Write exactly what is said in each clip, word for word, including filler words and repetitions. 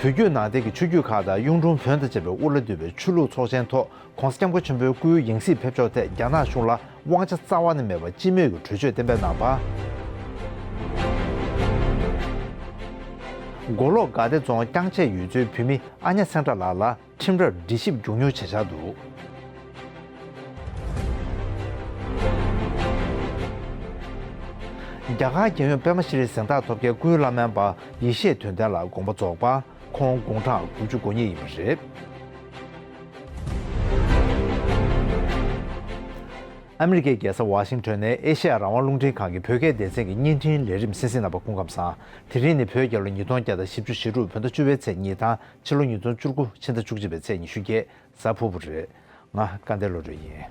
བོད་བརྒྱུད་ནང་བསྟན་གྱི་ཆོས་བརྒྱུད་ཁག་དང་གཡུང་དྲུང་བོན་དང་བཅས་པའི་དབུ་བླ་འདུས་པའི་ཆོས་ལུགས་ཚོགས་ཆེན་ཐོག་༧གོང་ས་༧སྐྱབས་མགོན་ཆེན་པོའི་སྐུའི་ཡང་སྲིད་ཕེབས་ཕྱོགས་ཐད་རྒྱ་ནག་གཞུང་ལ་དབང་ཆ་རྩ་བ་ནས་མེད་པ་སྤྱི་མོས་ཀྱི་གྲོས་ཆོད་གཏན་འབེབས་གནང་བ། མགོ་ལོག་དགའ་བདེ་རྫོང་རྐྱང་ཆད་ཡུལ་ཚོའི་བུད་མེད་ཨ་ཉ་སེང་བྲག་ལགས་ལ་ཁྲིམས་རར་འདྲི་ཞིབ་མགྱོགས་མྱུར་བྱེད་འཆར་འདུག་རྒྱ་གར་རྒྱལ་ཡོངས་པད་མ་ཤེས་རིག་གཟེངས་རྟགས་ཐོབ་མཁན་སྐུའི་བླ་སྨན་པ་ཡེ་ཤེས་དོན་ལྡན་ལགས་དགོངས་པ་རྫོགས་པ། ཁོང་དགུང་གྲངས་དགུ་བཅུ་གོ་གཉིས་ཡིན་པ་རེད། ཨ་མི་རི་ཀའི་རྒྱལ་ས་ཝ་ཤིང་ཊོན་ནས་ཨེ་ཤེ་ཡ་རང་དབང་རླུང་འཕྲིན་ཁང་གི་བོད་སྐད་སྡེ་ཚན་གྱི་བརྙན་འཕྲིན་ལས་རིམ་གསན་གཟིགས་གནང་བར་སྐུ་ཁམས་བཟང་། དེ་རིང་ནི་བོད་རྒྱལ་ལོ་ཉིས་སྟོང་བརྒྱ་དང་བཞི་བཅུ་ཞེ་དྲུག་བོད་ཟླ་བཅུ་པའི་ཚེས་གཉིས་དང་ཕྱི་ལོ་ཉིས་སྟོང་བཅུ་དགུ་ཕྱི་ཟླ་བཅུ་གཅིག་པའི་ཚེས་ཉི་ཤུ་བརྒྱད་གཟའ་ཕུར་བུ་རེད། ང་སྐལ་ལྡན་བློ་གྲོས་ཡིན།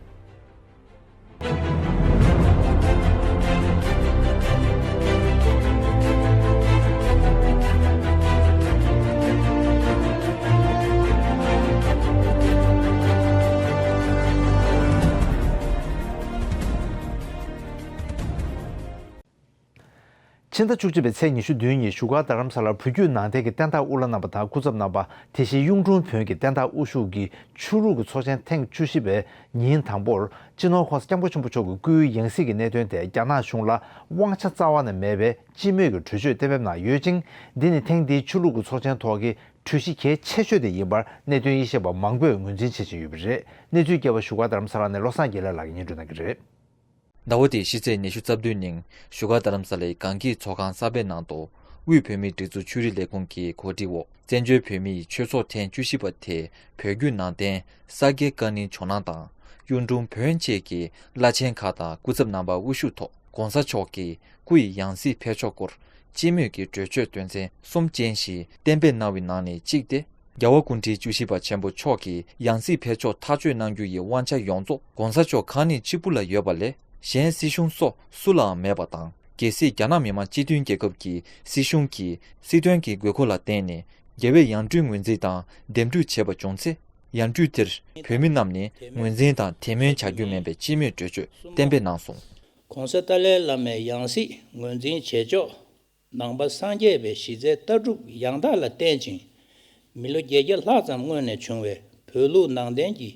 ཕྱི་ཟླ་བཅུ་གཅིག་པའི་ཚེས་ཉི་ཤུ་བདུན་ཉིན་བཞུགས་སྒར་རྡ་རམ་ས་ལར་བོད་བརྒྱུད་ནང་བསྟན་གྱི་བསྟན་བདག་དབུ་བླ་རྣམ་པ་དང་སྐུ་ཚབ་རྣམ་པ། དེ་བཞིན་གཡུང་དྲུང་བོན་གྱི་བསྟན་བདག་དབུ་བཞུགས་ཀྱི་ཆོས་ལུགས་ཀྱི་ཚོགས་ཆེན་ཐེངས་བཅུ་བཞི་པའི་ཉིན་དང་པོར་སྤྱི་ནོར་༧གོང་ས་༧སྐྱབས་མགོན་ཆེན་པོ་མཆོག་གི་སྐུའི་ཡང་སྲིད་ཀྱི་གནད་དོན་ཐད་རྒྱ་ནག་གཞུང་ལ་དབང་ཆ་རྩ་བ་ནས་མེད་པའི་སྤྱི་མོས་ཀྱི་གྲོས་ཆོད་གཏན་འབེབས་གནང་ཡོད་ཅིང་། འདི་ནི་ཐེངས་འདིའི་ཆོས་ལུགས་ཀྱི་ཚོགས་ཆེན་ཐོག་གི་གྲོས་གཞི་གལ་ཆེ་ཤོས་དེ་ཡིན་པར་གནད་དོན་དབྱེ་ཞིབ་པ་མང་པོས་ངོས་འཛིན་བྱེད་བཞིན་ཡོད་པ་རེད། གནས་ཚུལ་རྒྱས་པ་བཞུགས་སྒར་རྡ་རམ་ས་ལ་ནས་བློ་བཟང་དགེ་ལེགས་ལགས་ཀྱིས་སྙན་སྒྲོན་གནང་གི་རེད། ཟླ་བ་འདིའི་ཕྱི་ཚེས་ཉི་ཤུ་རྩ་བདུན་ཉིན་བཞུགས་སྒར་རྡ་རམ་ས་ལའི་གངས་སྐྱིད་ཚོགས་ཁང་གསར་པའི་ནང་དུ་དབུས་བོད་མིའི་སྒྲིག་འཛུགས་ཆོས་རིག་ལས་ཁུངས་ཀྱི་གོ་སྒྲིག་འོག་བཙན་བྱོལ་བོད་མིའི་ཆོས་ཚོགས་ཐེངས་བཅུ་བཞི་པ་དེ་བོད་བརྒྱུད་ནང་བསྟན་ས་དགེ་བཀའ་རྙིང་ཇོ་ནང་དང་གཡུང་དྲུང་བོན་བཅས་ཀྱི་བླ་ཆེན་ཁག་དང་སྐུ་ཚབ་རྣམ་པ་དབུ་བཞུགས་ཐོག་༧གོང་ས་མཆོག་གིས་སྐུ་ཡི་ཡང་སྲིད་ཕེབས་ཕྱོགས་སྐོར་སྤྱི་མོས་ཀྱི་གྲོས་ཆོད་དོན་ཚན་གསུམ་ཅན་ཞིག་གཏན་འབེབས་གནང་བའི་ནང་ནས་གཅིག་སྟེ། རྒྱལ་བ་སྐུ་ཕྲེང་བཅུ་བཞི་པ་ཆེན་པོ་མཆོག་གིས་ཡང་སྲིད་ཕེབས་ཕྱོགས་ཐག་གཅོད་གནང་རྒྱུ་ཡི་དབང་ཆ་ཡོངས་རྫོགས་༧གོང་ས་མཆོག་གང་ཉིད་གཅིག་པུ་ལ་ཡོད་པ་ལས་གཞན་སྲིད་གཞུང་སོགས་སུ་ལའང་མེད་པ་དང་། གལ་སྲིད་རྒྱ་ནག་མི་དམངས་སྤྱི་མཐུན་རྒྱལ་ཁབ་ཀྱི་སྲིད་གཞུང་གིས་སྲིད་དོན་གྱི་དགོས་མཁོ་ལ་བརྟེན་ནས་རྒྱལ་བའི་ཡང་སྤྲུལ་ངོས་འཛིན་དང་འདེམས་སྒྲུག་བྱས་པ་བྱུང་ཚེ། ཡང་སྤྲུལ་དེར་བོད་མི་རྣམས་ནས་ངོས་འཛིན་དང་དད་མོས་བྱ་རྒྱུ་མིན་པའི་སྤྱི་མོས་གྲོས་ཆོད་གཏན་འབེབས་གནང་སོང་། ༧གོང་ས་ཏཱ་ལའི་བླ་མའི་ཡང་སྲིད་ངོས་འཛིན་བྱེད་ཕྱོགས། ནང་པ་སངས་རྒྱས་པའི་གཞི་རྩའི་ལྟ་གྲུབ་ཡང་དག་ལ་བརྟེན་ཅིང་། མི་ལོ་བརྒྱད་བརྒྱ་ལྷག་ཙམ་སྔོན་ནས་བྱུང་བའི་བོད་ལུགས་ནང་བསྟན་གྱི་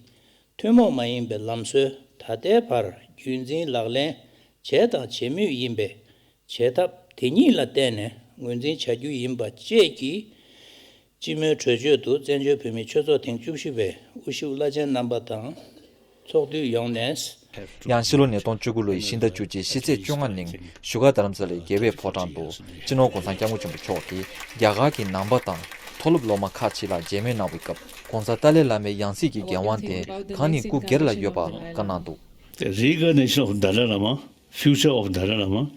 ཐུན་མོང་མ་ཡིན་པའི་ལམ་སྲོལ་ད་ལྟའི་བར་རྒྱུན་འཛིན་ལག་ལེན་བྱས་དང་བྱེད་མུས་ཡིན་པས། བྱེད་ཐབས་དེ་ཉིད་ལ་བརྟེན་ནས་ངོས་འཛིན་བྱ་རྒྱུ་ཡིན་པ་བཅས་ཀྱི་སྤྱི་མོས་གྲོས་ཆོད་དུ་བཙན་བྱོལ་བོད་མིའི་ཆོས་ཚོགས་ཐེངས་བཅུ་བཞི་པའི་དབུ་བཞུགས་བླ་ཆེན་རྣམ་པ་དང་ཚོགས་འདུས་ཡོངས་ནས། ཡང་ཕྱི་ལོ་ཉིས་སྟོང་བཅུ་དགུ་ལོའི་ཕྱི་ཟླ་བཅུ་གཅིག་ཕྱི་ཚེས་བཅོ་ལྔ་ཉིན་བཞུགས་སྒར་རྡ་རམ་ས་ལའི་རྒྱལ་བའི་ཕོ་བྲང་དུ་སྤྱི་ནོར་༧གོང་ས་༧སྐྱབས་མགོན་ཆེན་པོ་མཆོག་གིས་རྒྱ་གར་གྱི་ནང་པ་དང་མཐོ་སློབ་སློབ་མ་ཁག་ཅིག་ལ་མཇལ་མོལ་གནང་བའི་སྐབས་༧གོང་ས་ཏཱ་ལའི་བླ་མའི་ཡང་སྲིད་ཀྱི་འགན་དབང་དེ་གང་ཉིད་སྐུ་སྒེར་ལ་ཡོད་པ་བཀའ་གནང་འདུག The reincarnation of Dalai Lama, future of Dalai Lama,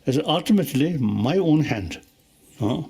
is ultimately my own hand. ཨང་།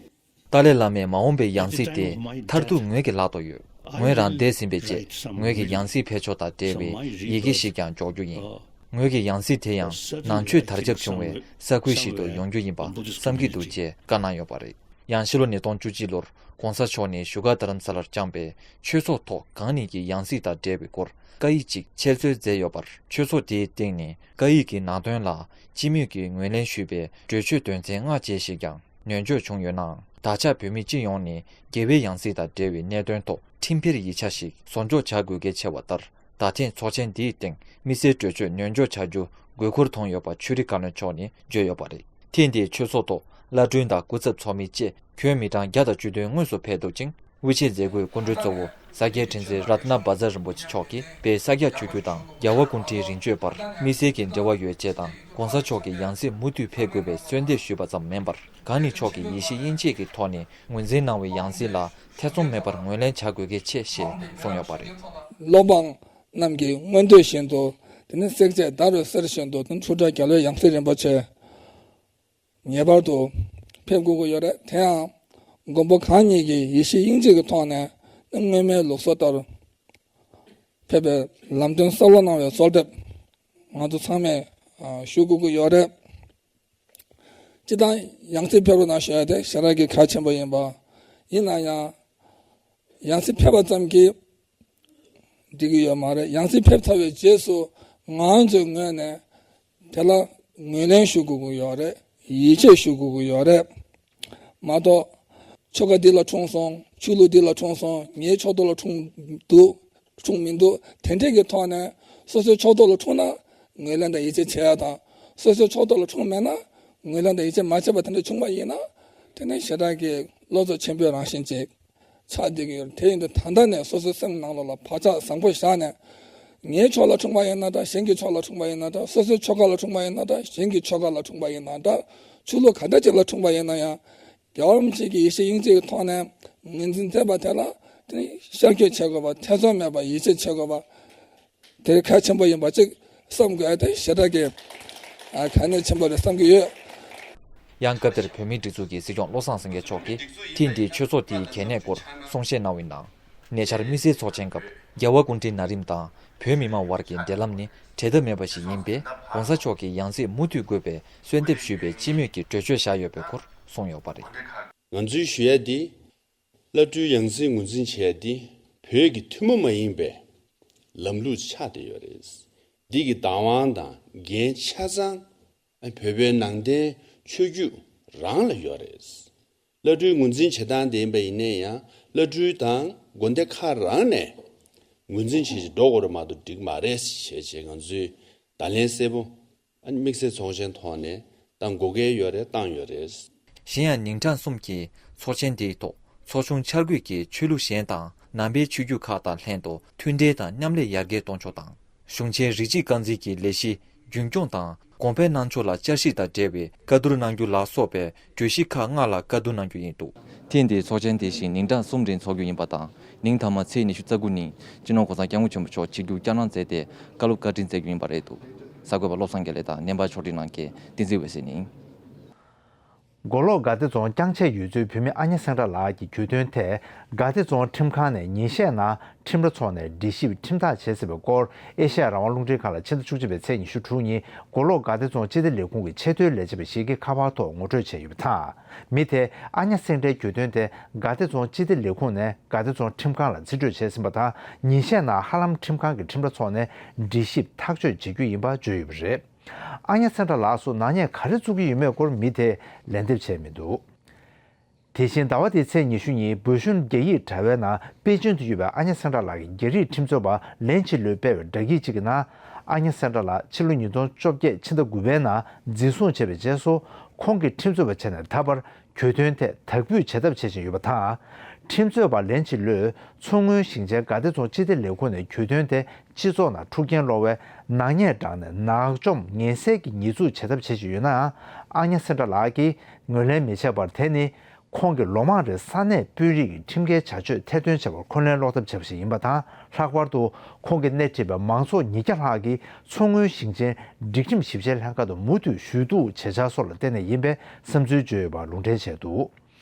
ཏཱ་ལའི་བླ་མའི་མ་འོངས་པའི་ཡང་སྲིད་དེ་མཐར་ཐུག་ངོས་ཀྱི་ལག་ཏུ་ཡོད། ངོས་རང་འདས་ཟིན་པའི་རྗེས་ངོས་ཀྱི་ཡང་སྲིད་ཕེབས་ཕྱོགས་དང་འབྲེལ་བའི་ཡི་གེ་ཞིག་ཀྱང་འཇོག་རྒྱུ་ཡིན། ངོས་ཀྱི་ཡང་སྲིད་དེ་ཡང་ནང་ཆོས་དར་ཁྱབ་བྱུང་བའི་ས་ཁུལ་ཞིག་ཏུ་ཡོང་རྒྱུ་ཡིན་པ་བསམ་གྱི་འདུག་ཅེས་བཀའ་གནང་ཡོད་པ་རེད། ཡང་ཕྱི་ལོ་ཉིས་སྟོང་བཅུ་གཅིག་ལོར་༧གོང་ས་མཆོག་ནས་བཞུགས་སྒར་རྡ་རམ་ས་ལར་བསྐྱངས་པའི་ཆོས་ཚོགས་ཐོག་གང་ཉིད་ཀྱི་ཡང་སྲིད་དང་འབྲེལ་བའི་སྐོར་བཀའ་ཡིག་ཅིག་འཆད་རྩོད་མཛད་ཡོད་པར། ཆོས་ཚོགས་དེའི་སྟེང་ནས་བཀའ་ཡིག་གི་ནང་དོན་ལ་སྤྱི་མོས་ཀྱིས་ངོས་ལེན་ཞུས་པའི་གྲོས་ཆོད་དོན་ཚན་ལྔ་བཅས་ཤིག་ཀྱང་ནོན་འཇོག་བྱུང་ཡོད་ནའང་། ད་ཆ་བོད་མི་སྤྱི་ཡོངས་ནས་རྒྱལ་བའི་ཡང་སྲིད་དང་འབྲེལ་བའི་གནད་དོན་ཐོག་ཁྲིམས་འཕེར་ཡིག་ཆ་ཞིག་བཟོ་འཇོག་བྱ་དགོས་གལ་ཆེ་བ་ལྟར། ད་ཐེངས་ཚོགས་ཆེན་འདིའི་སྟེང་དམིགས་བསལ་གྲོས་ཆོད་ནོན་འཇོག་བྱ་རྒྱུ་དགོས་མཁོར་མཐོང་ཡོད་པ་ཆོས་རིག་བཀའ་བློན་མཆོག་ནས་བརྗོད་ཡོད་པ་རེད། ཐེངས་འདིའི་ཆོས་ཚོགས་ཐོག་བླ་སྤྲུལ་དང་སྐུ་ཚབ་ཚོགས་མི་བཅས་ཁྱོན་མི་གྲངས་བརྒྱ་དང་བཅུ་བདུན་དངོས་སུ་ཕེབས་འདུག་ཅིང་། དབུ་འབྱེད་མཛད་སྒོའི་སྐུ་མགྲོན་གཙོ་བོ་ས་སྐྱའི་ཁྲི་འཛིན་རཏྣ་བཛྲ་རིན་པོ་ཆེ་མཆོག་གིས་དཔལ་ས་སྐྱ་ཆོས་བརྒྱུད་དང་རྒྱལ་བ་སྐུ་ཕྲེང་རིམ་བྱོན་བར་དམིགས་བསལ་གྱི་འབྲེལ་བ་ཡོད་ཅེས་དང་། �༧གོང་ས་མཆོག་གི་ཡང་སྲིད་མུ་མཐུད་ཕེབས་དགོས་པའི་གསོལ་འདེབས་ཞུས་པ་ཙམ་མིན་པར། གང་ཉིད་མཆོག་གིས་ཡེ་ཤེས་དབྱིངས་དཔྱད་ཀྱི་ཐོག་ནས་ངོས་འཛིན་གནང་བའི་ཡང་སྲིད་ལ་ཐེ་ཚོམ་མེད་པར་ངོས་ལེན་བྱ་དགོས་གལ་ཆེ་ཞེས་གསུངས་ཡོད་པ་རེད། སློབ་འབངས་རྣམས་ཀྱི་མངོན་འདོད་བཞིན་དུ། དེ་ནི་བསྲེག་བཅད་ཟླ་རུ་གསེར་བཞིན་དུ། དེ་ནི་ཐུགས་ཁྲོ་རྒྱལ་བའི་ཡང་སྲིད་རིན་པོ་ཆེ། ངེས་པར་དུ་ཕེབས་དགོས་ཀྱི་ཡོད་རེད། དེ་ཡང་མགོན་པོ་གང་ཉིད་ཀྱི་ཡེ་ཤེས་དབྱིངས་དཔྱད་ཀྱི་ཐོག་ནས་སྔོན་མའི་ལུགས་སྲོལ་ལྟར་ཕེབས་པའི་ལམ་སྟོན་གསལ་བོ་གནང་བའི་གསོལ་འདེབས་ང་ཚོ་ཚང་མས་ཞུ་དགོས་ཀྱི་ཡོད་རེད། སྤྱིར་བཏང་ཡང་སྲིད་ཕེབས་རོགས་གནང་ཞུ་ཡ་དེ་ཞེ་དྲག་གི་གལ་ཆེན་པོ་ཡིན་པ། ཡིན་ན་ཡང་། ཡང་སྲིད་ཕེབས་པ་ཙམ་གྱིས་འགྲིག་གི་ཡོད་མ་རེད། ཡང་སྲིད་ཕེབས་ཚར་བའི་རྗེས་སུ་ང་ཚོའི་ངོས་ནས་དེ་ལ་ངོས་ལེན་ཞུ་དགོས་ཀྱི་ཡོད་རེད། ཡིད་ཆེས་ཞུ་དགོས་ཀྱི་ཡོད་རེད་མ་གཏོགས། ཆོལ་ཁ་འདི་ལ་འཁྲུངས་སོང་ ཆོས་ལུགས་འདི་ལ་འཁྲུངས་སོང་། ངའི་ཕྱོགས་གཏོགས་ལ་འཁྲུངས་འདུག་འཁྲུངས་མི་འདུག་དེ་འདྲས་ཀྱི་ཐོག་ནས་སོ་སོའི་ཕྱོགས་གཏོགས་ལ་འཁྲུངས་ན་ངོས་ལེན་དང་ཡིད་ཆེས་བྱེད་ཡ་དང་། སོ་སོའི་ཕྱོགས་གཏོགས་ལ་འཁྲུངས་མེད་ན་ངོས་ལེན་དང་ཡིད་ཆེས་མ་བྱས་པ་དེ་འདྲ་བྱུང་བ་ཡིན་ན། དེ་ནི་ཞེ་དྲག་གི་བློ་ཚོད་ཆེན་པོའི་རང་བཞིན་ཅིག་ཆགས་བསྡད་ཀྱི་ཡོད། དེ་ཡིན་དུས་ད་ལྟ་ནས་སོ་སོའི་སེམས་ནང་ལོགས་ལ་བག་ཆགས་བཟང་པོ་བཞག་ནས། ངའི་ཕྱོགས་ལ་འཁྲུངས་པ་ཡིན་ན་འདྲ། གཞན་གྱི་ཕྱོགས་ལ་འཁྲུངས་པ་ཡིན་ན་འདྲ། སོ་སོའི་ཆོལ་ཁ་ལ་འཁྲུངས་པ་ཡིན་ན་འདྲ། གཞན་གྱི་ཆོལ་ཁ་ལ་འཁྲུངས་པ་ཡིན་ན་འདྲ། ཆོས་ལུགས་ག་འདྲ་ཅིག་ལ་འཁྲུངས་པ་ཡིན་ན་ཡང་། རྒྱལ་བ་རིན་པོ་ཆེ་གི་ཡེ་ཤེས་དབྱིངས་གཅིག་གི་ཐོག་ནས་ངོས་འཛིན་མཛད་པ་དེ་ལ་དེ་ནི་ཤར་བསྐྱོད་བྱེད་དགོས་པ། ཐེ་ཚོམ་མེད་པར་ཡིད་ཆེས་བྱེད་དགོས་པ། དེ་གལ་ཆེན་པོ་ཡིན་པ་གཅིག་བསམ་དགོས་ཡ་དེ་ཞེ་དྲག་གི་ཨ་གལ་གནད་ཆེན་པོ་རེད་བསམ་གྱི་ཡོད། ཡང་སྐབས་དེར་བོད་མིའི་སྒྲིག་འཛུགས་ཀྱི་སྲིད་སྐྱོང་བློ་བཟང་སེང་གེ་མཆོག་གིས་ཐེངས་འདིའི་ཆོས་ཚོགས་འདིའི་གལ་གནད་སྐོར་གསུང་བཤད་གནང་བའི་ནང་། ཉེ་ཆར་དམིགས་བསལ་ཚོགས་ཆེན་སྐབས་རྒྱལ་བ་སྐུ་ཕྲེང་ན་རིམ་དང་བོད་མི་མང་བར་གྱི་འབྲེལ་ལམ་ནི་བྲལ་ཐབས་མེད་པ་ཞིག་ཡིན་པས། ྋགོང་ས་མཆོག་གིས་ཡང་སྲིད་མུ་མཐུད་དགོས་པའི་གསོལ་འདེབས་ཞུས་པའི་སྤྱི་མོས་ཀྱི་གྲོས་ཆོད་བཞག་ཡོད་པའི་སྐོར་གསུངས་ཡོད་པ་རེད། ང་ཚོའི་ཞུ་ཡ་འདི། བླ་སྤྲུལ་ཡང་སྲིད་ངོས་འཛིན་བྱས་ཏེ་བོད་ཀྱི་ཐུན་མོང་མ་ཡིན་པའི་ལམ་ལུགས་ཆགས་བསྡད་ཡོད་རེད། འདི་གི་བདག་དབང་དང་འགན་ཆ་ཚང་བོད་པའི་ནང་བསྟན་ཆོས་བརྒྱུད་རང་ལ་ཡོད་རེད། བླ་སྤྲུལ་ངོས་འཛིན་བྱེད་སྟངས་དེ་ཡིན་པ་ཡིན་ན་ཡང་བླ་སྤྲུལ་དང་དགོན་སྡེ་ཁག་རང་ནས་ངོས་འཛིན་བྱེད་བཞིན་འགྲོ་དགོས་རེད་མ་གཏོགས་འགྲིག་མ་རེད་ཞེས་བྱས་ང་ཚོས་བརྡ་ལན་གསལ་པོ། ཨ་ནི་དམིགས་བསལ་ཚོགས་ཆེན་ཐོག་ནས་བཏང་དགོས་གལ་ཡོད་རེད། བཏང་ཡོད་རེད། གཞན་ཡང་ཉིན་གྲངས་གསུམ་གྱི་ཚོགས་ཆེན་དེའི་ཐོག་ཚོགས་ཆུང་འཆར་འགོད་ཀྱིས་ཆོས་ལུགས་གཞན་དང་ནང་པའི་ཆོས་བརྒྱུད་ཁག་དང་ལྷན་དུ་མཐུན་འབྲེལ་དང་མཉམ་ལས་ཡར་རྒྱས་གཏོང་ཕྱོགས་དང་། གཞུང་ཆེན་རིགས་གཅིག་རྐང་འཛིན་གྱི་ལས་གཞི་རྒྱུན་སྐྱོང་དང་གོང་འཕེལ་གནང་ཕྱོགས་ལ་བསྐྱར་ཞིབ་དང་འབྲེལ་བའི་བཀའ་བསྡུར་གནང་རྒྱུ་ལ་སོགས་པའི་གྲོས་གཞི་ཁག་ལྔ་ལ་བཀའ་བསྡུར་གནང་རྒྱུ་ཡིན་འདུག་ཐེངས་འདིའི་ཚོགས་ཆེན་དེ་བཞིན་ཉིན་གྲངས་གསུམ་རིང་འཚོགས་རྒྱུ་ཡིན་པ་དང་། ཉིན་མཐའ་མ་ཚེས་ཉི་ཤུ་རྩ་དགུ་ཉིན་སྤྱི་ནོར་༧གོང་ས་༧སྐྱབས་མགོན་ཆེན་པོ་མཆོག་ཆིབས་བསྒྱུར་བསྐྱངས་གནང་མཛད་དེ་བཀའ་སློབ་བཀའ་དྲིན་སྩལ་རྒྱུ་ཡིན་པ་རེད་འདུག་གསར་འགོད་པ་བློ་བཟང་དགེ་ལེགས་དང་། བརྙན་པར་ཕྱོགས་སྒྲིག་གནང་མཁན་བསྟན་འཛིན་འོད་ཟེར་ཡིན། མགོ་ལོག་དགའ་བདེ་རྫོང་བསྐྱངས་ཆས་ཡོད་ཚུལ་བོད་མི་ཨ་ཉེ་སེང་བྲག་ལགས་ཀྱིས་བརྗོད་དོན་ཐད། དགའ་བདེ་རྫོང་ཁྲིམས་ཁང་ནས་ཉིན་ཤས་ནང་ཁྲིམས་ར་ཚོགས་ནས་འདྲི་ཞིབ་ཁྲིམས་ཐག་བཅད་ཟིན་པའི་སྐོར་ཨེ་ཤ་ཡ་རང་དབང་རླུང་འཕྲིན་ཁང་ལ་ཕྱི་ཟླ་བཅུ་གཅིག་པའི་ཚེས་ཉི་ཤུ་དྲུག་ཉིན་མགོ་ལོག་དགའ་བདེ་རྫོང་སྤྱི་བདེ་ལས་ཁུངས་ཀྱི་ཆེས་མཐོའི་ལས་བྱེད་པ་ཞིག་གི་ཁ་པར་ཐོག་ངོ་སྤྲོད་བྱས་ཡོད་པ་དང་། མི་དེས་ཨ་ཉེ་སེང་བྲག་གི་བརྗོད་དོན་དེ་དགའ་བདེ་རྫོང་སྤྱི་བདེ་ལས་ཁུངས་ནས་དགའ་བདེ་རྫོང་ཁྲིམས་ཁང་ལ་རྩིས་སྤྲོད་བྱས་ཟིན་པ་དང་། ཉིན་ཤས་ནང་ཧ་ལམ་ཁྲིམས་ཁང་གི་ཁྲིམས་ར་ཚོགས་ནས་འདྲི་ཞིབ་ཐག་གཅོད་བྱེད་རྒྱུ་ཡིན་པ་བརྗོད་ཡོད་པ་རེད། ཨ་ཉེ་སེང་བྲག་ལགས་སུ་ནག་ཉེས་ག་རེ་བཙུགས་ཀྱི་ཡོད་མེད་སྐོར་མི་དེས་ལན་འདེབས་བྱས་མི་འདུག་དེ་བཞིན་ཟླ་བ་འདིའི་ཚེས་ཉི་ཤུ་ཉིན་བོད་གཞུང་རྒྱ་ཡིག་དྲ་བའི་ནང་པེ་ཅིན་དུ་ཡོད་པའི་ཨ་ཉེ་སེང་བྲག་ལགས་ཀྱི་རྒྱ་རིགས་ཁྲིམས་རྩོད་པ་ལན་ཅི་ལུས་སྤེལ་བའི་བརྡ་ཡིག་ཅིག་གི་ནང་། ཨ་ཉེ་སེང་བྲག་ལགས་ཕྱི་ལོ་ཉིས་སྟོང་བཅོ་བརྒྱད་ཕྱི་ཟླ་དགུ་པའི་ནང་འཛིན་བཟུང་བྱས་པའི་རྗེས་སུ། ཁོང་གིས་ཁྲིམས་རྩོད་པ་བྱས་ནས་ད་བར་གྱོད་དོན་ཐད་དག་འབུད་བྱེད་ཐབས་བྱེད་བཞིན་ཡོད་པ་དང་། ཁྲིམས་རྩོད་པ་ལན་ཅི་ལུས་མཚོ་སྔོན་ཞིང་ཆེན་དགའ་བདེ་རྫོང་སྤྱི་བདེ་ལས་ཁུངས་ནས་གྱོད་དོན་དེ་སྤྱི་ཚོགས་ནང་འཁྲུག་རྐྱེན་སློང་བའི་ནག་ཉེས་བསྒྲགས་ནས་ནག་འཇོམས་ངན་སེལ་གྱི་ཉེས་འཛུགས་བྱེད་ཐབས་བྱེད་བཞིན་ཡོད་ནའང་། ཨ་ཉེ་སེང་བྲག་ལགས་ཀྱིས་ངོས་ལེན་མི་བྱེད་པར། དེ་ནི་ཁོང་གིས་ལོ་མང་རིང་ས་གནས་དཔོན་རིགས་ཀྱི་ཁྲིམས་འགལ་བྱ་སྤྱོད་ཐེར་འདོན་བྱས་པར་འཁོན་ལན་སློག་ཐབས་བྱས་པ་ཞིག་ཡིན་པ་དང་། ལྷག་པར་དུ་ཁོང་གིས་སྣེ་ཁྲིད་པའི་མང་ཚོགས་ཉིས་བརྒྱ་ལྷག་གིས་མཚོ་སྔོན་ཞིང་ཆེན་སྒྲིག་ཁྲིམས་ཞིབ་བཤེར་ལྷན་ཁང་དུ་མུ་མཐུད་ཞུ་གཏུག་བྱེད་འཆར་སོགས་ལ་བརྟེན་ནས་ཡིན་པའི་བསམ་ཚུལ་བརྗོད་ཡོད་པ་ལུང་འདྲེན་བྱས་འདུག་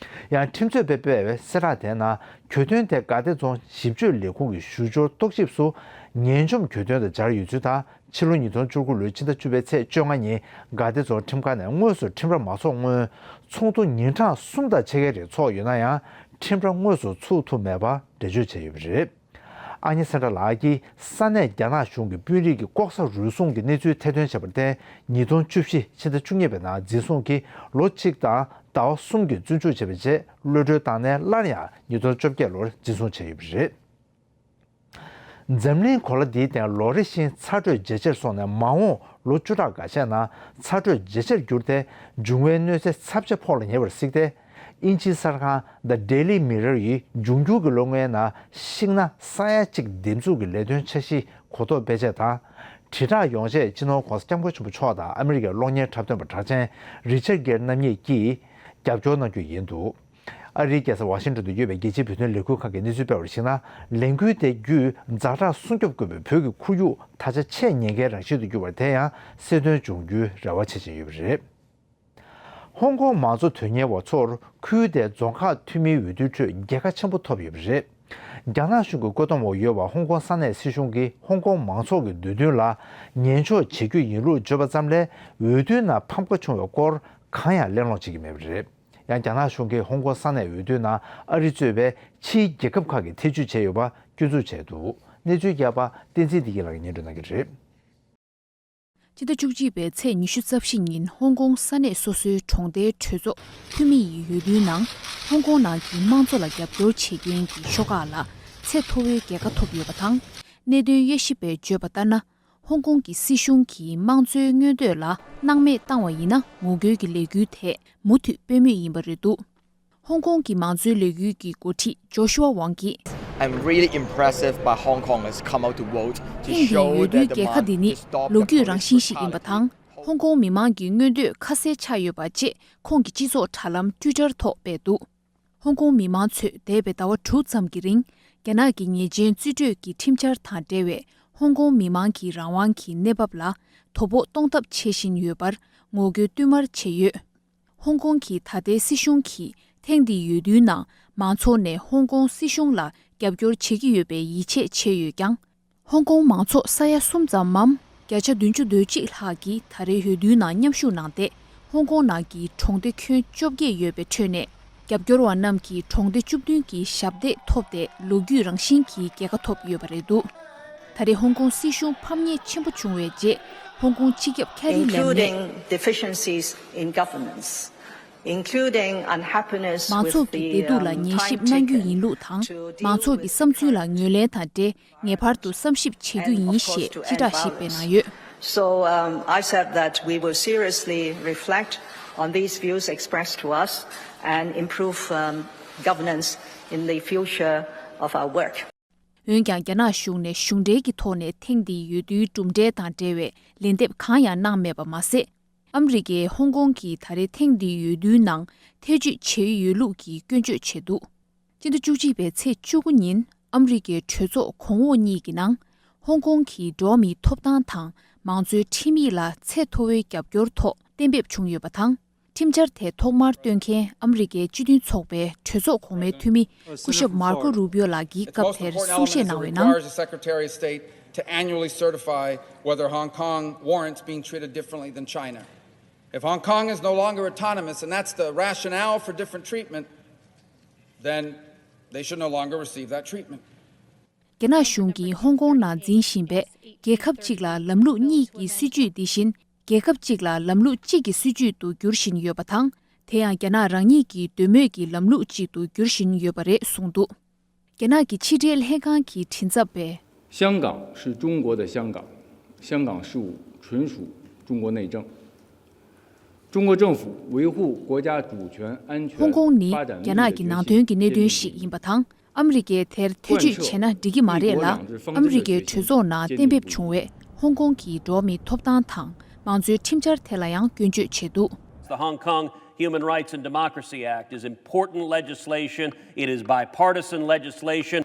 ཡང་ཁྲིམས་རྩོད་པས་སྤེལ་བའི་གསལ་བསྒྲགས་དེའི་ནང་། གྱོད་དོན་དེ་དགའ་བདེ་རྫོང་ཞིབ་དཔྱོད་ལས་ཁུངས་ཀྱི་ཞུ་སྦྱོར་རྟོག་ཞིབ་སུ་ཉེས་འཇོམས་གྱོད་དོན་དུ་སྦྱར་ཡོད་ཚུལ་དང་། ཕྱི་ལོ་ཉིས་སྟོང་བཅུ་དགུ་ལོའི་ཕྱི་ཟླ་བཅུ་པའི་ཚེས་བཅོ་ལྔ་ཉིན་དགའ་བདེ་རྫོང་ཁྲིམས་ཁང་ནས་དངོས་སུ་ཁྲིམས་ར་མ་ཚོགས་སྔོན། ཚོགས་འདུ་ཉིན་གྲངས་གསུམ་དང་ཕྱེད་ཀའི་རིང་ཚོགས་ཡོད་ན་ཡང་། ཁྲིམས་ར་དངོས་སུ་ཚུགས་ཐུབ་མེད་པ་འགྲེལ་བརྗོད་བྱས་ཡོད་པ་རེད། ཨ་ཉེ་སེང་བྲག་ལགས་ཀྱིས་ས་གནས་རྒྱ་ནག་གཞུང་གི་དཔོན་རིགས་ཀྱིས་ལྐོག་ཟ་རུལ་སུངས་ཀྱི་གནས་ཚུལ་ཐེར་འདོན་བྱས་པར་བརྟེན། ཉིས་སྟོང་བཅུ་བཞི་ཕྱི་ཟླ་བཅུ་གཉིས་པའི་ནང་འཛིན་བཟུང་གིས་ལོ་གཅིག་དང་ཟླ་བ་གསུམ་གྱི་བཙོན་འཇུག་བྱས་པའི་རྗེས། གློད་གྲོལ་བཏང་ནས་སླར་ཡང་ཉིས་སྟོང་བཅོ་བརྒྱད་ལོར་འཛིན་བཟུང་བྱས་ཡོད་པ་རེད། འཛམ་གླིང་གོ་ལ་འདིའི་སྟེང་ལོ་རེ་བཞིན་ཚ་དྲོད་ཇེ་ཆེར་སོང་ནས། མ་འོངས་ལོ་བཅུ་ཕྲག་འགའ་ཤས་ནང་ཚ་དྲོད་ཇེ་ཆེར་གྱུར་ཏེ། འབྱུང་བའི་གནོད་འཚེ་ཚབས་ཆེ་ཕོག་ལ་ཉེ་བར་གཟིགས་ཏེ། དབྱིན་ཇིའི་གསར་ཁང་The Daily Mirror ཡིས་འབྱུང་འགྱུར་གྱི་ལོ་ལྔའི་ནང་ཤིང་ནགས་ས་ཡ་གཅིག་འདེབས་འཛུགས་ཀྱི་ལས་དོན་འཆར་གཞི་གོ་རྟོགས་སྤེལ་ཆེད་དང་། དྲིལ་བསྒྲགས་ཡོང་ཆེད་སྤྱི་ནོར་༧གོང་ས་༧སྐྱབས་མགོན་ཆེན་པོ་མཆོག་དང་ཨ་མི་རི་ཀའི་གློག་བརྙན་འཁྲབ་སྟོན་པ་གྲགས་ཅན་རི་ཅར་གྷེར་རྣམ་གཉིས་ཀྱིས་རྒྱབ་སྐྱོར་གནང་རྒྱུ་ཡིན་འདུག་ཨ་རིའི་རྒྱལ་ས་ཝ་ཤིང་ཏོན་དུ་ཡོད་པའི་རྒྱལ་སྤྱིའི་བོད་དོན་ལས་འགུལ་ཁང་གིས་གནས་ཚུལ་སྤེལ་བར་གཞིགས་ན། ལས་འགུལ་དེ་བརྒྱུད་ཛ་དྲག་སྲུང་སྐྱོབ་དགོས་པའི་བོད་ཀྱི་ཁོར་ཡུག་ད་ཆ་ཆེས་ཉེན་ཁའི་རང་བཞིན་དུ་གྱུར་བར། དེ་ཡང་གསལ་སྟོན་འབྱུང་རྒྱུའི་རེ་བ་བྱེད་བཞིན་ཡོད་པ་རེད། ཧོང་ཀོང་མང་གཙོ་དོན་གཉེར་བ་ཚོར་ཁུལ་དེའི་རྫོང་ཁག་འཐུས་མིའི་འོས་བསྡུའི་ཁྲོད་རྒྱལ་ཁ་ཆེན་པོ་ཐོབ་ཡོད་པ་རེད། རྒྱ་ནག་གཞུང་གི་བཀོད་འདོམས་འོག་ཡོད་པ་ཧོང་ཀོང་ས་གནས་སྲིད་གཞུང་གིས་ཧོང་ཀོང་མང་ཚོགས་ཀྱི་འདོད་འདུན་ལ་ཉན་འཇོག་བྱེད་རྒྱུ་ཡིན་ལུགས་བརྗོད་པ་ཙམ་ལས། འོས་བསྡུའི་ནང་ཕམ་ཁ་བྱུང་བའི་སྐོར་གང་ཡང་གླེང་སློང་བྱེད་ཀྱི་མེད་པ་རེད། ཡང་རྒྱ་ནག་གཞུང་གིས་ཧོང་ཀོང་ས་གནས་འོས་བསྡུའི་ནང་ཨ་རི་གཙོས་པའི་ཕྱིའི་རྒྱལ་ཁབ་ཁག་གིས་ཐེ་བྱུས་བྱས་ཡོད་པ་སྐྱོན་འཛུགས་བྱས་འདུག་གནས་ཚུལ་རྒྱས་པ་བསྟན་འཛིན་བདེ་སྐྱིད་ལགས་ཀྱིས་སྙན་སྒྲོན་གནང་གི་རེད། ཕྱི་ཟླ་བཅུ་གཅིག་པའི་ཚེས་ཉི་ཤུ་རྩ་བཞི་ཉིན་ཧོང་ཀོང་ས་གནས་སོ་སོའི་གྲོང་སྡེའི་གྲོས་ཚོགས་འཐུས་མི་ཡི་འོས་བསྡུའི་ནང་ཧོང་ཀོང་ནང་གི་དམངས་གཙོ་ལ་རྒྱབ་སྐྱོར་བྱེད་མཁན་གྱི་ཤོག་ཁག་ལ་ཚད་མཐོ་བོའི་རྒྱལ་ཁ་ཐོབ་ཡོད་པ་དང་། གནད་དོན་དབྱེ་ཞིབ་པས་བརྗོད་པ་ལྟར་ན། ཧོང་ཀོང་གི་སྲིད་གཞུང་གིས་དམངས་གཙོའི་མངོན་འདོད་ལ་སྣང་མེད་བཏང་བ་ཡིན་ན། ངོ་རྒོལ་གྱི་ལས་འགུལ་དེ་མུ་མཐུད་སྤེལ་མུས་ཡིན་པ་རེད་འདུག་ཧོང་ཀོང་གི་མང་གཙོའི་ལས་འགུལ་གྱི་འགོ་ཁྲིད་ཇོ་ཤུ་ཝ་ཝང་གིས། I'm really impressed by Hong Kongers come out to vote to ཐེངས་འདིའི་འོས་བསྡུའི་རྒྱལ་ཁ་འདི་ནི་ལོ་རྒྱུས་རང་བཞིན་ཞིག་ཡིན་པ་དང་། ཧོང་ཀོང་མི་མང་གི་མངོན་འདོད་ཁ་གསལ་ཆགས་ཡོད་པ་བཅས་ཁོང་གི་སྤྱི་ཚོགས་དྲ་ལམ་ཊུའི་ཊར་ཐོག་སྤེལ་འདུག་ཧོང་ཀོང་མི་མང་ཚོས་འདས་པའི་ཟླ་བ་དྲུག་ཙམ་གྱི་རིང་། རྒྱ་ནག་གི་ཉེས་ཅན་རྩིས་སྤྲོད་ཀྱི་ཁྲིམས་འཆར་དང་འབྲེལ་བའི་ཧོང་ཀོང་མི་མང་གི་རང་དབང་གི་གནས་བབ་ལ་དོ་ཕོག་གཏོང་ཐབས་བྱེད་བཞིན་ཡོད་པར་ངོ་རྒོལ་བསྟུད་མར་བྱས་ཡོད། ཧོང་ཀོང་གི་ད་ལྟའི་སྲིད་གཞུང་གིས་ཐེངས་འདིའི་འོས་བསྡུའི་ནང་མང་ཚོགས་ནས་ཧོང་ཀོང་སྲིད་གཞུང་ལ་རྒྱབ་སྐྱོར་བྱེད་ཀྱི་ཡོད་པའི་ཡིད་ཆེས་བྱས་ཡོད་ཀྱང་། ཧོང་ཀོང་མང་ཚོགས་ས་ཡ་གསུམ་ཙམ་མམ་བརྒྱ་ཆ་བདུན་ཅུ་དོན་གཅིག་ལྷག་གིས་ད་རེས་འོས་བསྡུའི་ནང་མཉམ་ཞུགས་གནང་སྟེ། ཧོང་ཀོང་ནང་གི་གྲོང་སྡེ་ཁྱོན་བཅོ་བརྒྱད་ཡོད་པའི་ཁྲོད་ནས། རྒྱབ་སྐྱོར་བ་རྣམས་ཀྱིས་གྲོང་སྡེ་བཅུ་བདུན་གྱི་ཞབས་འདེགས་ཐོབ་སྟེ། ལོ་རྒྱུས་རང་བཞིན་གྱི་རྒྱལ་ཁ་ཐོབ་ཡོད་པ་རེད་འདུག་ད་རེས་ཧོང་ཀོང་སྲིད་གཞུང་ཕམ་ཉེས་ཆེན་པོ་བྱུང་བའི་རྗེས། ཧོང་ཀོང་སྤྱི་ཁྱབ་ཁེ་རི་ལེམ་ནས། Including deficiencies in governance, including unhappiness with the, um, time taken to deal with, um, མང་ཚོགས་ཀྱི་བདེ་སྡུག་ལ་ཉན་ཞིབ་གནང་རྒྱུ་ཡིན་ལུགས་དང་། མང་ཚོགས་ཀྱི་བསམ་ཚུལ་ལ་ངོས་ལེན་དང་འབྲེལ། ངེས་པར་དུ་བསམ་ཞིབ་བྱེད་རྒྱུ་ཡིན་ཞེས་སྤྱི་བསྒྲགས་ཤིག་སྤེལ་གནང་ཡོད། So, um, I said that we will seriously reflect on these views expressed to us and improve, um, governance in the future of our work. འོན་ཀྱང་། རྒྱ་ནག་གཞུང་ནས་གཞུང་འབྲེལ་གྱི་ཐོག་ནས་ཐེངས་འདིའི་འོས་བསྡུའི་གྲུབ་འབྲས་དང་འབྲེལ་བའི་ལན་འདེབས་གང་ཡང་གནང་མེད་པ་མ་ཟད། ཨ་མི་རི་ཀས་ཧོང་ཀོང་གིས་ད་རེས་ཐེངས་འདིའི་འོས་བསྡུའི་ནང་ཐེ་བྱུས་བྱེད་ཡོད་ལུགས་ཀྱི་སྐྱོན་བརྗོད་བྱས་འདུག་སྤྱི་ཟླ་བཅུ་གཅིག་པའི་ཚེས་བཅུ་དགུ་ཉིན་ཨ་མི་རི་ཀའི་གྲོས་ཚོགས་གོང་འོག་གཉིས་ཀྱི་ནང་། ཧོང་ཀོང་གི་འགྲོ་བ་མིའི་ཐོབ་ཐང་དང་མང་གཙོའི་ཁྲིམས་ཡིག་ལ་ཚད་མཐོ་བོའི་རྒྱབ་སྐྱོར་ཐོག་གཏན་འབེབས་བྱུང་ཡོད་པ་དང་། ཁྲིམས་འཆར་དེ་ཐོག་མར་བཏོན་མཁན་ཨ་མི་རི་ཀའི་སྤྱི་མཐུན་ཚོགས་པའི་གྲོས་ཚོགས་གོང་མའི་འཐུས་མི་སྐུ་ཞབས་མར་ཀོ་རུ་པིའོ་ལགས་ཀྱིས་སྐབས་དེར་གསུང་བཤད་གནང་བའི་ནང་། It's most important for Hong Kong now, as the Secretary of State to annually certify whether Hong Kong warrants being treated differently than China. If Hong Kong is no longer autonomous, and that's the rationale for different treatment, then they should no longer receive that treatment. རྒྱ་ནག་གཞུང་གིས་ཧོང་ཀོང་ནང་འཛིན་བཞིན་པའི་རྒྱལ་ཁབ་གཅིག་ལ་ལམ་ལུགས་གཉིས་ཀྱི་སྲིད་ཇུས་འདི་བཞིན། རྒྱལ་ཁབ་གཅིག་ལ་ལམ་ལུགས་གཅིག་གི་སྲིད་ཇུས་སུ་འགྱུར་བཞིན་ཡོད་པ་དང་། དེ་ཡང་རྒྱ་ནག་རང་ཉིད་ཀྱི་འདོད་མོས་ཀྱི་ལམ་ལུགས་གཅིག་ཏུ་འགྱུར་བཞིན་ཡོད་པ་རེད་གསུངས་འདུག་རྒྱ་ནག་གི་ཕྱི་འབྲེལ་ལྷན་ཁང་གི་མགྲིན་ཚབ་པས། 香港是中国的香港，香港事务纯属中国内政。中国政府维护国家主权、安全、ཧོང་ཀོང་ནི་རྒྱ་ནག་གི་ནང་དོན་གྱི་གནད་དོན་ཞིག་ཡིན་པ་དང་། ཨ་མི་རི་ཀས་དེར་ཐེ་བྱུས་བྱས་ན་འགྲིག་གི་མ་རེད་ལ། ཨ་མི་རི་ཀའི་གྲོས་ཚོགས་ནང་གཏན་འབེབས་བྱུང་བའི་ཧོང་ཀོང་གི་འགྲོ་བ་མིའི་ཐོབ་ཐང་དང་མང་གཙོའི་ཁྲིམས་འཆར་དེ་ལ་ཡང་སྐྱོན་བརྗོད་བྱས་འདུག The Hong Kong Human Rights and Democracy Act is important legislation. It is bipartisan legislation.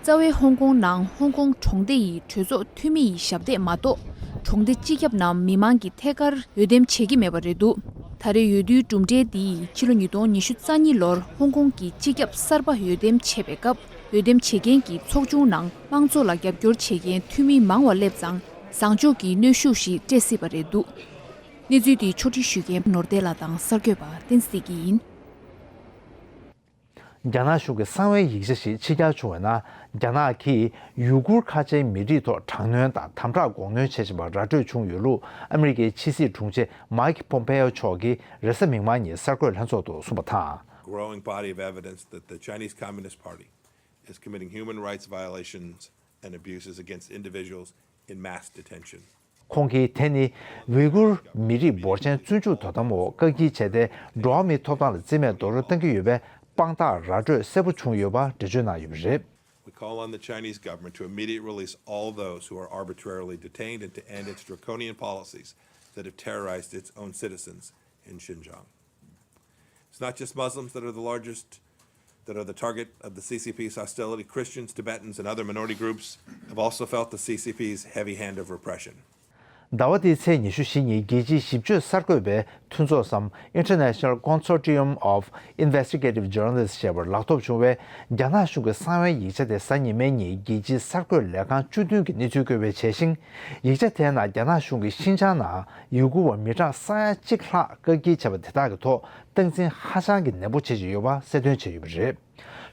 རྩ་བའི་ཧོང་ཀོང་ནང་ཧོང་ཀོང་གྲོང་སྡེ་ཡི་གྲོས་ཚོགས་འཐུས་མི་ཡི་ཞབས་སྟེགས་མ་གཏོགས། གྲོང་སྡེ་སྤྱི་ཁྱབ་ནང་མི་མང་གིས་ཐད་ཀར་འོས་འདེམས་བྱེད་ཀྱི་མེད་པ་རེད་འདུག་ད་རེས་འོས་བསྡུའི་གྲུབ་འབྲས་འདིས་ཕྱི་ལོ་ཉིས་སྟོང་ཉི་ཤུ་རྩ་གཉིས་ལོར་ཧོང་ཀོང་གི་སྤྱི་ཁྱབ་གསར་པ་འོས་འདེམས་བྱེད་པའི་སྐབས། འོས་འདེམས་བྱེད་མཁན་གྱི་ཚོགས་ཆུང་ནང་དམངས་གཙོ་ལ་རྒྱབ་སྐྱོར་བྱེད་མཁན་འཐུས་མི་མང་བ་སླེབས་ཙང་། བཟང་ཕྱོགས་ཀྱི་གནོན་ཤུགས་ཤིག་སྤྲད་སྲིད་པ་རེད་འདུག་གནས་ཚུལ་འདི་ཕྱོགས་སྒྲིག་ཞུ་མཁན་ནོར་བདེ་ལགས་དང་གསར་འགོད་པ་བསྟན་འཛིན་བདེ་སྐྱིད་ཡིན། རྒྱ་ནག་གཞུང་གི་གསང་བའི་ཡིག་ཆ་ཞིག་ཕྱིར་གྱར་བྱུང་བའི་ནང་། རྒྱ་ནག་གིས་ཡུ་གུར་ཁ་ཆེའི་མི་རིགས་ཐོག་དྲག་གནོན་དང་དམ་དྲག་འགོག་གནོན་བྱེད་བཞིན་པ་ར་སྤྲོད་བྱུང་ཡོད་ལུགས་ཨ་མི་རི་ཀའི་ཕྱི་སྲིད་དྲུང་ཆེ་མཱིག་པོམ་པེ་ཡོ་མཆོག་གིས་རེས་གཟའ་མིག་དམར་ཉིན་གསར་འགོད་ལྷན་ཚོགས་ཐོག་གསུངས་པ་དང་། Growing body of evidence that the Chinese Communist Party is committing human rights violations and abuses against individuals in mass detention. ཁོང་གིས་དེ་ནི་ཝི་གུར་མི་རིགས་འབོར་ཆེན་བཙོན་འཇུག་དོ་དམ་འོག་བཀག་སྐྱིལ་བྱས་ཏེ། འགྲོ་བ་མིའི་ཐོབ་ཐང་ལ་བརྩི་མེད་རྡོག་རོལ་གཏོང་གི་ཡོད་པའི་དཔང་རྟགས་ར་སྤྲོད་གསལ་པོ་བྱུང་ཡོད་པ་འགྲེལ་བརྗོད་གནང་ཡོད་པ་རེད། We call on the Chinese government to immediately release all those who are arbitrarily detained and to end its draconian policies that have terrorized its own citizens in Xinjiang. It's not just Muslims that are the largest, that are the target of the C C P's hostility. Christians, Tibetans, and other minority groups have also felt the C C P's heavy hand of repression. ཟླ་བ་འདིའི་ཚེས་ཉི་ཤུ་བཞི་ཉིན་རྒྱལ་སྤྱིའི་ཞིབ་དཔྱོད་གསར་འགོད་པའི་མཐུན་ཚོགས་སམ། International Consortium of Investigative Journalists ཞེས་པར་ལག་ཐོབ་བྱུང་བའི་རྒྱ་ནག་གཞུང་གི་གསང་བའི་ཡིག་ཆ་དེ་གཟའ་ཉི་མའི་ཉིན་རྒྱལ་སྤྱིའི་གསར་འགོད་ལས་ཁང་བཅུ་བདུན་གྱིས་གནས་ཚུལ་བཀོད་པའི་བྱས་ཤིང་། ཡིག་ཆ་དེའི་ནང་རྒྱ་ནག་གཞུང་གིས་ཤིན་ཅང་ནང་ཡུ་གུར་བ་མི་གྲངས་ས་ཡ་གཅིག་ལྷག་བཀག་སྐྱིལ་བྱས་པ་དེ་དག་གི་ཐོག་སྟངས་འཛིན་ཧ་ཅང་གི་ནན་པོ་བྱེད་ཀྱི་ཡོད་པ་གསལ་སྟོན་བྱས་ཡོད་པ་རེད།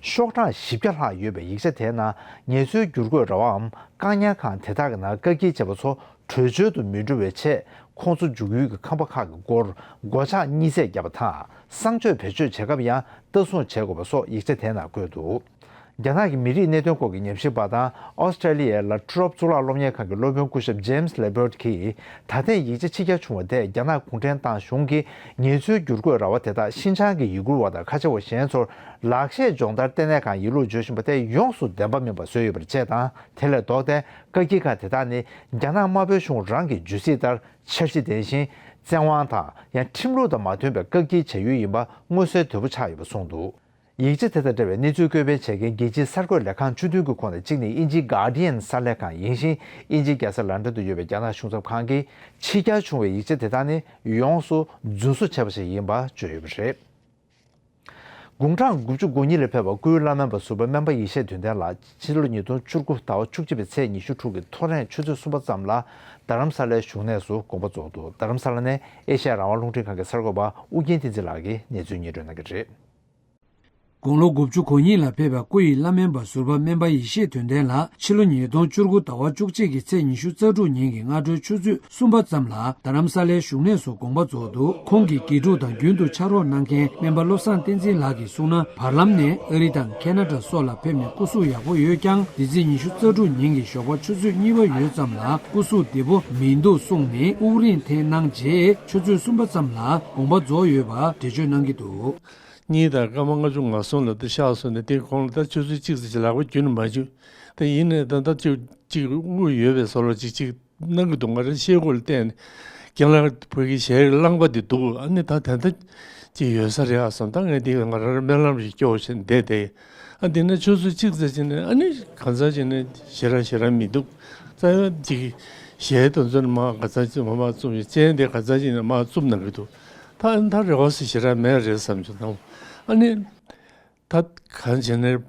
ཤོག་གྲངས་བཞི་བརྒྱ་ལྷག་ཡོད་པའི་ཡིག་ཆ་དེའི་ནང་ངལ་རྩོལ་བསྒྱུར་བཀོད་ར་བའམ་བཀག་ཉར་ཁང་དེ་དག་གི་ནང་བཀག་སྐྱིལ་བྱས་པ་ཚོ་བྲོས་བྱོལ་དུ་མི་འགྲོ་བའི་ཆེད་ཁོང་ཚོ་འཇུག་ཡུལ་གྱི་ཁང་པ་ཁག་གི་སྒོར་སྒོ་ལྕགས་གཉིས་བརྩེགས་བརྒྱབ་པ་དང་གསང་སྤྱོད་བེད་སྤྱོད་བྱེད་སྐབས་ཡང་ལྟ་སྲུང་བྱེད་དགོས་པ་སོགས་ཡིག་ཆ་དེའི་ནང་བཀོད་འདུག་རྒྱ་ནག་གི་མི་རིགས་གནད་དོན་སྐོར་གྱི་ཉམས་ཞིབ་པ་དང་ཨོ་སི་ཀྲེ་ལི་ཡའི་ལ་ཊོ་རོབ་གཙུག་ལག་སློབ་གཉེར་ཁང་གི་སློབ་དཔོན་སྐུ་ཞབས་ཇེམ་སི་ལེ་བྷར་ཊི་གིས། ད་ཐེངས་ཡིག་ཆ་ཕྱི་གྱར་བྱུང་བ་དེས་རྒྱ་ནག་གུང་ཁྲན་ཏང་གཞུང་གིས་ངལ་རྩོལ་བསྒྱུར་བཀོད་ར་བ་དེ་དག་ཤིན་ཅང་གི་ཡུ་གུར་བ་དང་ཁ་ཆེ་བ་གཞན་ཚོར་ལག་ཤེས་སྦྱོང་བརྡར་ལྟེ་གནས་ཁང་ཡིན་ལུགས་བརྗོད་བཞིན་པ་དེ་ཡོངས་སུ་བདེན་པ་མིན་པ་བཟོས་ཡོད་པར་བཅས་དང་། དེ་ལས་ལྡོག་སྟེ་བཀག་སྐྱིལ་ཁང་དེ་དག་ནི་རྒྱ་ནག་དམར་པོའི་གཞུང་རང་གི་བརྗོད་ཚིག་ལྟར་འཆར་གཞི་ལྡན་ཞིང་བཙན་དབང་དང་ཡང་ཁྲིམས་ལུགས་དང་མ་མཐུན་པའི་བཀག་སྐྱིལ་བྱ་ཡུལ་ཡིན་པ་མངོན་གསལ་དོད་པོ་ཆགས་ཡོད་པ་གསུངས་འདུག་ཡིག་ཆ་དེ་དང་འབྲེལ་བའི་གནས་ཚུལ་བཀོད་སྤེལ་བྱེད་མཁན་རྒྱལ་སྤྱིའི་གསར་འགོད་ལས་ཁང་བཅུ་བདུན་གྱི་ཁོངས་ནས་གཅིག་ནི་དབྱིན་ཇིའི་Guardian་གསར་ལས་ཁང་ཡིན་ཞིང་། དབྱིན་ཇིའི་རྒྱལ་ས་ལན་ཀྲན་དུ་ཡོད་པའི་རྒྱ་ནག་གཞུང་ཚབ་ཁང་གིས་ཕྱི་གྱར་བྱུང་བའི་ཡིག་ཆ་དེ་དག་ནི་ཡོངས་སུ་རྫུན་བཟོ་བྱས་པ་ཞིག་ཡིན་པ་བརྗོད་ཡོད་པ་རེད། དགུང་གྲངས་དགུ་བཅུ་གོ་གཉིས་ལ་ཕེབས་པ་སྐུའི་བླ་སྨན་པ་ཟུར་པ་སྨན་པ་ཡེ་ཤེས་དོན་ལྡན་ལགས་ཕྱི་ལོ་ཉིས་སྟོང་བཅུ་དགུ་ཟླ་བ་བཅུ་གཅིག་པའི་ཚེས་ཉི་ཤུ་དྲུག་གི་ཐོ་རངས་ཆུ་ཚོད་གསུམ་པ་ཙམ་ལ་རྡ་རམ་ས་ལའི་བཞུགས་གནས་སུ་དགོངས་པ་རྫོགས་འདུག་རྡ་རམ་ས་ལ་ནས་ཨེ་ཤ་ཡ་རང་དབང་རླུང་འཕྲིན་ཁང་གི་གསར་འགོད་པ་ཨུ་རྒྱན་བསྟན་འཛིན་ལགས་ཀྱིས་གནས་ཚུལ་སྙན་སྒྲོན་གནང་གི་རེད། དགུང་ལོ་དགུ་བཅུ་གོ་གཉིས་ལ་ཕེབས་པའི་སྐུ་ཡི་བླ་སྨན་པ་ཟུར་པ་སྨན་པ་ཡེ་ཤེས་དོན་ལྡན་ལགས་ཕྱི་ལོ་ཉིས་སྟོང་བཅུ་དགུ་ཟླ་བ་བཅུ་གཅིག་གི་ཚེས་ཉི་ཤུ་རྩ་དྲུག་ཉིན་གྱི་སྔ་དྲོའི་ཆུ་ཚོད་གསུམ་པ་ཙམ་ལ་རྡ་རམ་ས་ལའི་བཞུགས་གནས་སུ་དགོངས་པ་རྫོགས་འདུག་ཁོང་གི་དགེ་ཕྲུག་དང་རྒྱུན་དུ་ཕྱག་རོགས་གནང་མཁན་སྨན་པ་བློ་བཟང་བསྟན་འཛིན་ལགས་ཀྱིས་གསུངས་ན། བར་ལམ་ནས་ཨ་རི་དང་ཁེ་ན་ཌ་སོགས་ལ་ཕེབས་ནས་སྐུ་གཟུགས་ཡག་པོ་ཡོད་ཀྱང་། འདི་ཚེས་ཉི་ཤུ་རྩ་དྲུག་ཉིན་གྱི་ཞོགས་པ་ཆུ་ཚོད་གཉིས་པ་ཡོལ་ཙམ་ལ་སྐུ་གཟུགས་བདེ་པོ་མི་འདུག་གསུངས་ནས་དབུགས་རིང་འཐེན་གནང་རྗེས་ཆུ་ཚོད་གསུམ་པ་ཙམ་ལ་དགོངས་པ་རྫོགས་ཡོད་པ་འགྲེལ་བརྗོད་གནང་གི་འདུག་གཉིས་དང་སྐར་མ་ལྔ་བཅུ་ང་གསུམ་ལ་ད་གཤེགས་སོང་ནས། དེ་ཁོང་ལ་ད་ཆུ་ཚོད་གཅིག་ཙམ་ཞིག་ལག་པ་རྒྱུན་ནས་མ་འཇུ། ད་ཡིན་ནའི་ད་ལྟ་ཅིག་ཅིག་དངུལ་ཡོད་པའི་བཟོ་འདྲ་ཅིག་ཅིག་གནང་གི་འདུག་ང་རའི་ཤེལ་སྒོ་ལ་བལྟས་ནས་རྒན་ལགས་ཕ་གི་ཞལ་རླངས་པ་འདི་འདུག་ཨ་ནི་ད་དེ་འདྲ་ཅིག་ཡོད་ས་རེད་ཨ་བསམ། ད་ངས་འདི་ང་རང་རྨི་ལམ་ཞིག་སྐྱོར་བཞིན་བསྡད་དེ། ཨ་འདི་ནས་ཆུ་ཚོད་གཅིག་ཙམ་ཕྱིན་ནས་ཨ་ནི་གང་ཟག་ཅིག་ནས་ཞེ་དྲག་ཞེ་དྲག་མི་འདུག་རྩ་བའི་ཅིག་ཞལ་དེ་ཚོ་ནི་མ་གང་ཟག་ཅིག་མ་མ་བཙུམ་ཡོད། སྤྱན་དེ་གང་ཟག་ཅིག་ནས་མ་བཙུམ་གནང་གི་འདུག་ད་ཨ་ནི་ད་རེ་བ་ཟེར་ཞེ་དྲག་མེད་རེད་བསམ་བྱུང་། ཨ་ནི། ད་གང་བྱས་ནས་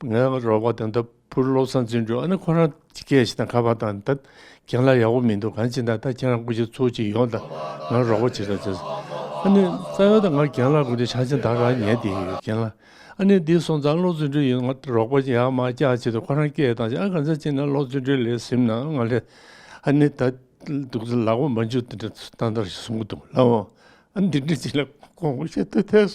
ངའི་རོགས་པ་དེ་འདྲ་བུ་བློ་བཟང་བརྩོན་འགྲུས་ཨ་ནི་ཁོ་རང་སྐད་ཆ་དང་ཁ་པར་དང་ད་རྒན་ལགས་ཡག་པོ་མི་འདུག་གང་བྱས་ན་ད་ཁྱེད་རང་སྐུ་ཞབས་ཚུར་ཅིག་ཡོང་དང་ང་རོགས་པ་བྱེད་རོགས་བྱེད། ཨ་ནི་རྩ་བའི་ད་ང་རྒན་ལགས་སྐུ་དྲིན་ཆ་ཆེན་ད་རང་ཉན་བསྡད་ཡོད་རྒན་ལགས། ཨ་ནི་འདི་སོང་ཙང་བློ་བརྩོན་འགྲུས་ཡིན་ང་རོགས་པ་ཡག་མ་བཀྱག་བྱེད་དུ་ཁོ་རང་སྐད་བཏང་ཅིག་ཨ་གང་ཟག་ཅིག་ན་བློ་བརྩོན་འགྲུས་ལས་ཟིན་ན་ང་ལས་ཨ་ནི་ད་འདུག་ལག་པ་མ་འཇུ་དེ་འདྲ་ཏན་ཏན་ཞིག་གསུང་གི་འདུག་ལགས་འོང་། ཨ་ནི་འདི་འདྲ་ཅིག་ལ་དགོངས་པ་བཞེས་ཐུབ་ཐལ།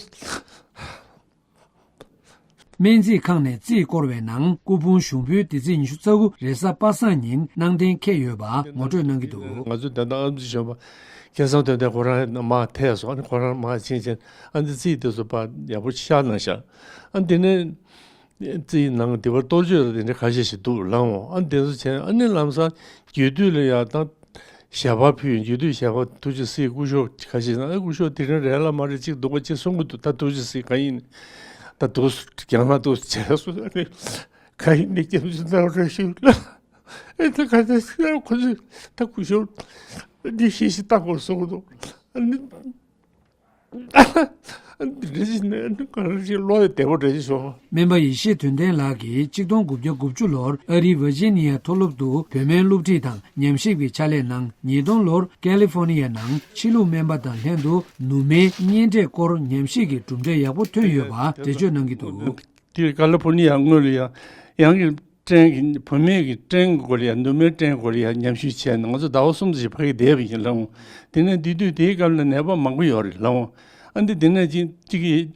སྨན་རྩིས་ཁང་ནས་རྩིས་བསྐོར་བའི་ནང་སྐུ་ཕུང་ཞུགས་འབུལ་འདི་ཚེས་ཉི་ཤུ་རྩ་དགུ་རེས་གཟའ་པ་སངས་ཉིན་གནང་གཏན་འཁེལ་ཡོད་པ་ངོ་སྤྲོད་གནང་གི་འདུག་ང་ཚོ་དེ་དག་ཨ་མཆོག་གཞོན་པ་སྐལ་བཟང་དོན་ལྡན་ཁོ་རང་མར་ཐད་སོང་། ཨ་ནི་ཁོ་རང་མར་ཕྱིན་ཕྱིན་ཨ་ནི་རྩིས་དེ་ཚོ་ཕར་ཡག་པོ་ཤར་གནང་ཤག་ཨ་ནི་དེ་ནས་རྩིས་ནང་དེ་བར་གཏོར་བཅོས་དང་དེ་འདྲ་ཁ་ཤས་ཤིག་འདུག་ལགས་འོང་། ཨ་ནི་དེ་ཚོ་བྱས་ཨ་ནི་ལམ་སང་རྒྱུད་སྟོད་ལ་ཡར་བཏང་། ཞལ་པར་ཕུལ་ཡོང་རྒྱུ་དུས་ཞལ་པར་ཐུགས་རྗེ་གཟིགས་སྐུ་ཞབས་ཁ་ཤས་ན་སྐུ་ཞབས་དེ་རིང་རེད་ལ་མ་རེད་ཅིག་འདུག་པ་ཅིག་གསུང་གི་འདུག་ད་ཐུགས་རྗེ་གཟིགས་གང་ཡིན། ད་འདུག་རྒན་ལགས་འདུག་བྱས་སོ་ཨ་ནི་གང་ཡིན་ནི་སྐྱབས་བཅོལ་གནང་རོགས་ཞུ་ལ་ཨེ་ད་ག་ཚོད་ཁོ་ཚོས་ད་སྐུ་ཞབས་འདི་ཤེས་ཤེས་ལྟ་དགོས་གསུང་གི་འདུག་ཨ་ནི། འདི་འདྲ་ཞིག་ནས་ག་རེ་ཞིག་བློ་ཡི་བདེ་པོ་འདྲ་ཞིག་བྱུང་། སྨན་པ་ཡེ་ཤེས་དོན་ལྡན་ལགས་ཀྱིས་གཅིག་སྟོང་དགུ་བརྒྱ་དགུ་བཅུ་ལོར་ཨ་རིའི་ཝར་ཇི་ནི་ཡ་མཐོ་སློབ་ཏུ་བོད་སྨན་སློབ་ཁྲིད་དང་ཉམས་ཞིབ་ཀྱི་ཕྱག་ལས་གནང་། ཉིས་སྟོང་ལོར་ཀ་ལི་ཧྥོར་ནི་ཡ་ནང་ཕྱི་ལུགས་སྨན་པ་དང་ལྷན་དུ་ནུ་མའི་གཉན་འབྲས་སྐོར་ཉམས་ཞིབ་ཀྱི་གྲུབ་འབྲས་ཡག་པོ་ཐོན་ཡོད་པ་འགྲེལ་བརྗོད་གནང་གི་འདུག་དེ་ཀ་ལི་ཧྥོར་ནི་ཡ་སྔོན་ལ་ཡང་ཡང་གི་སྐྲན་གྱི་བུད་མེད་ཀྱི་སྐྲན་གྱི་སྐོར་ལ་ཡང་ནུ་མའི་སྐྲན་གྱི་སྐོར་ལ་ཡང་ཉམས་ཞིབ་བྱས་ནས་ང་ཚོ་ཟླ་བ་གསུམ་ཙམ་ཞིག་ཕ་གིར་བསྡད་པ་ཡིན་ལགས་འོང་། དེ་ནས་དེ་དུས་དེའི་སྐབས་ལ་ནད་པ་མང་པོ་ཡོད་རེད་ལགས་འོང་། ཨ་འདི་དེ་ནས་ཅིག་ཅིག་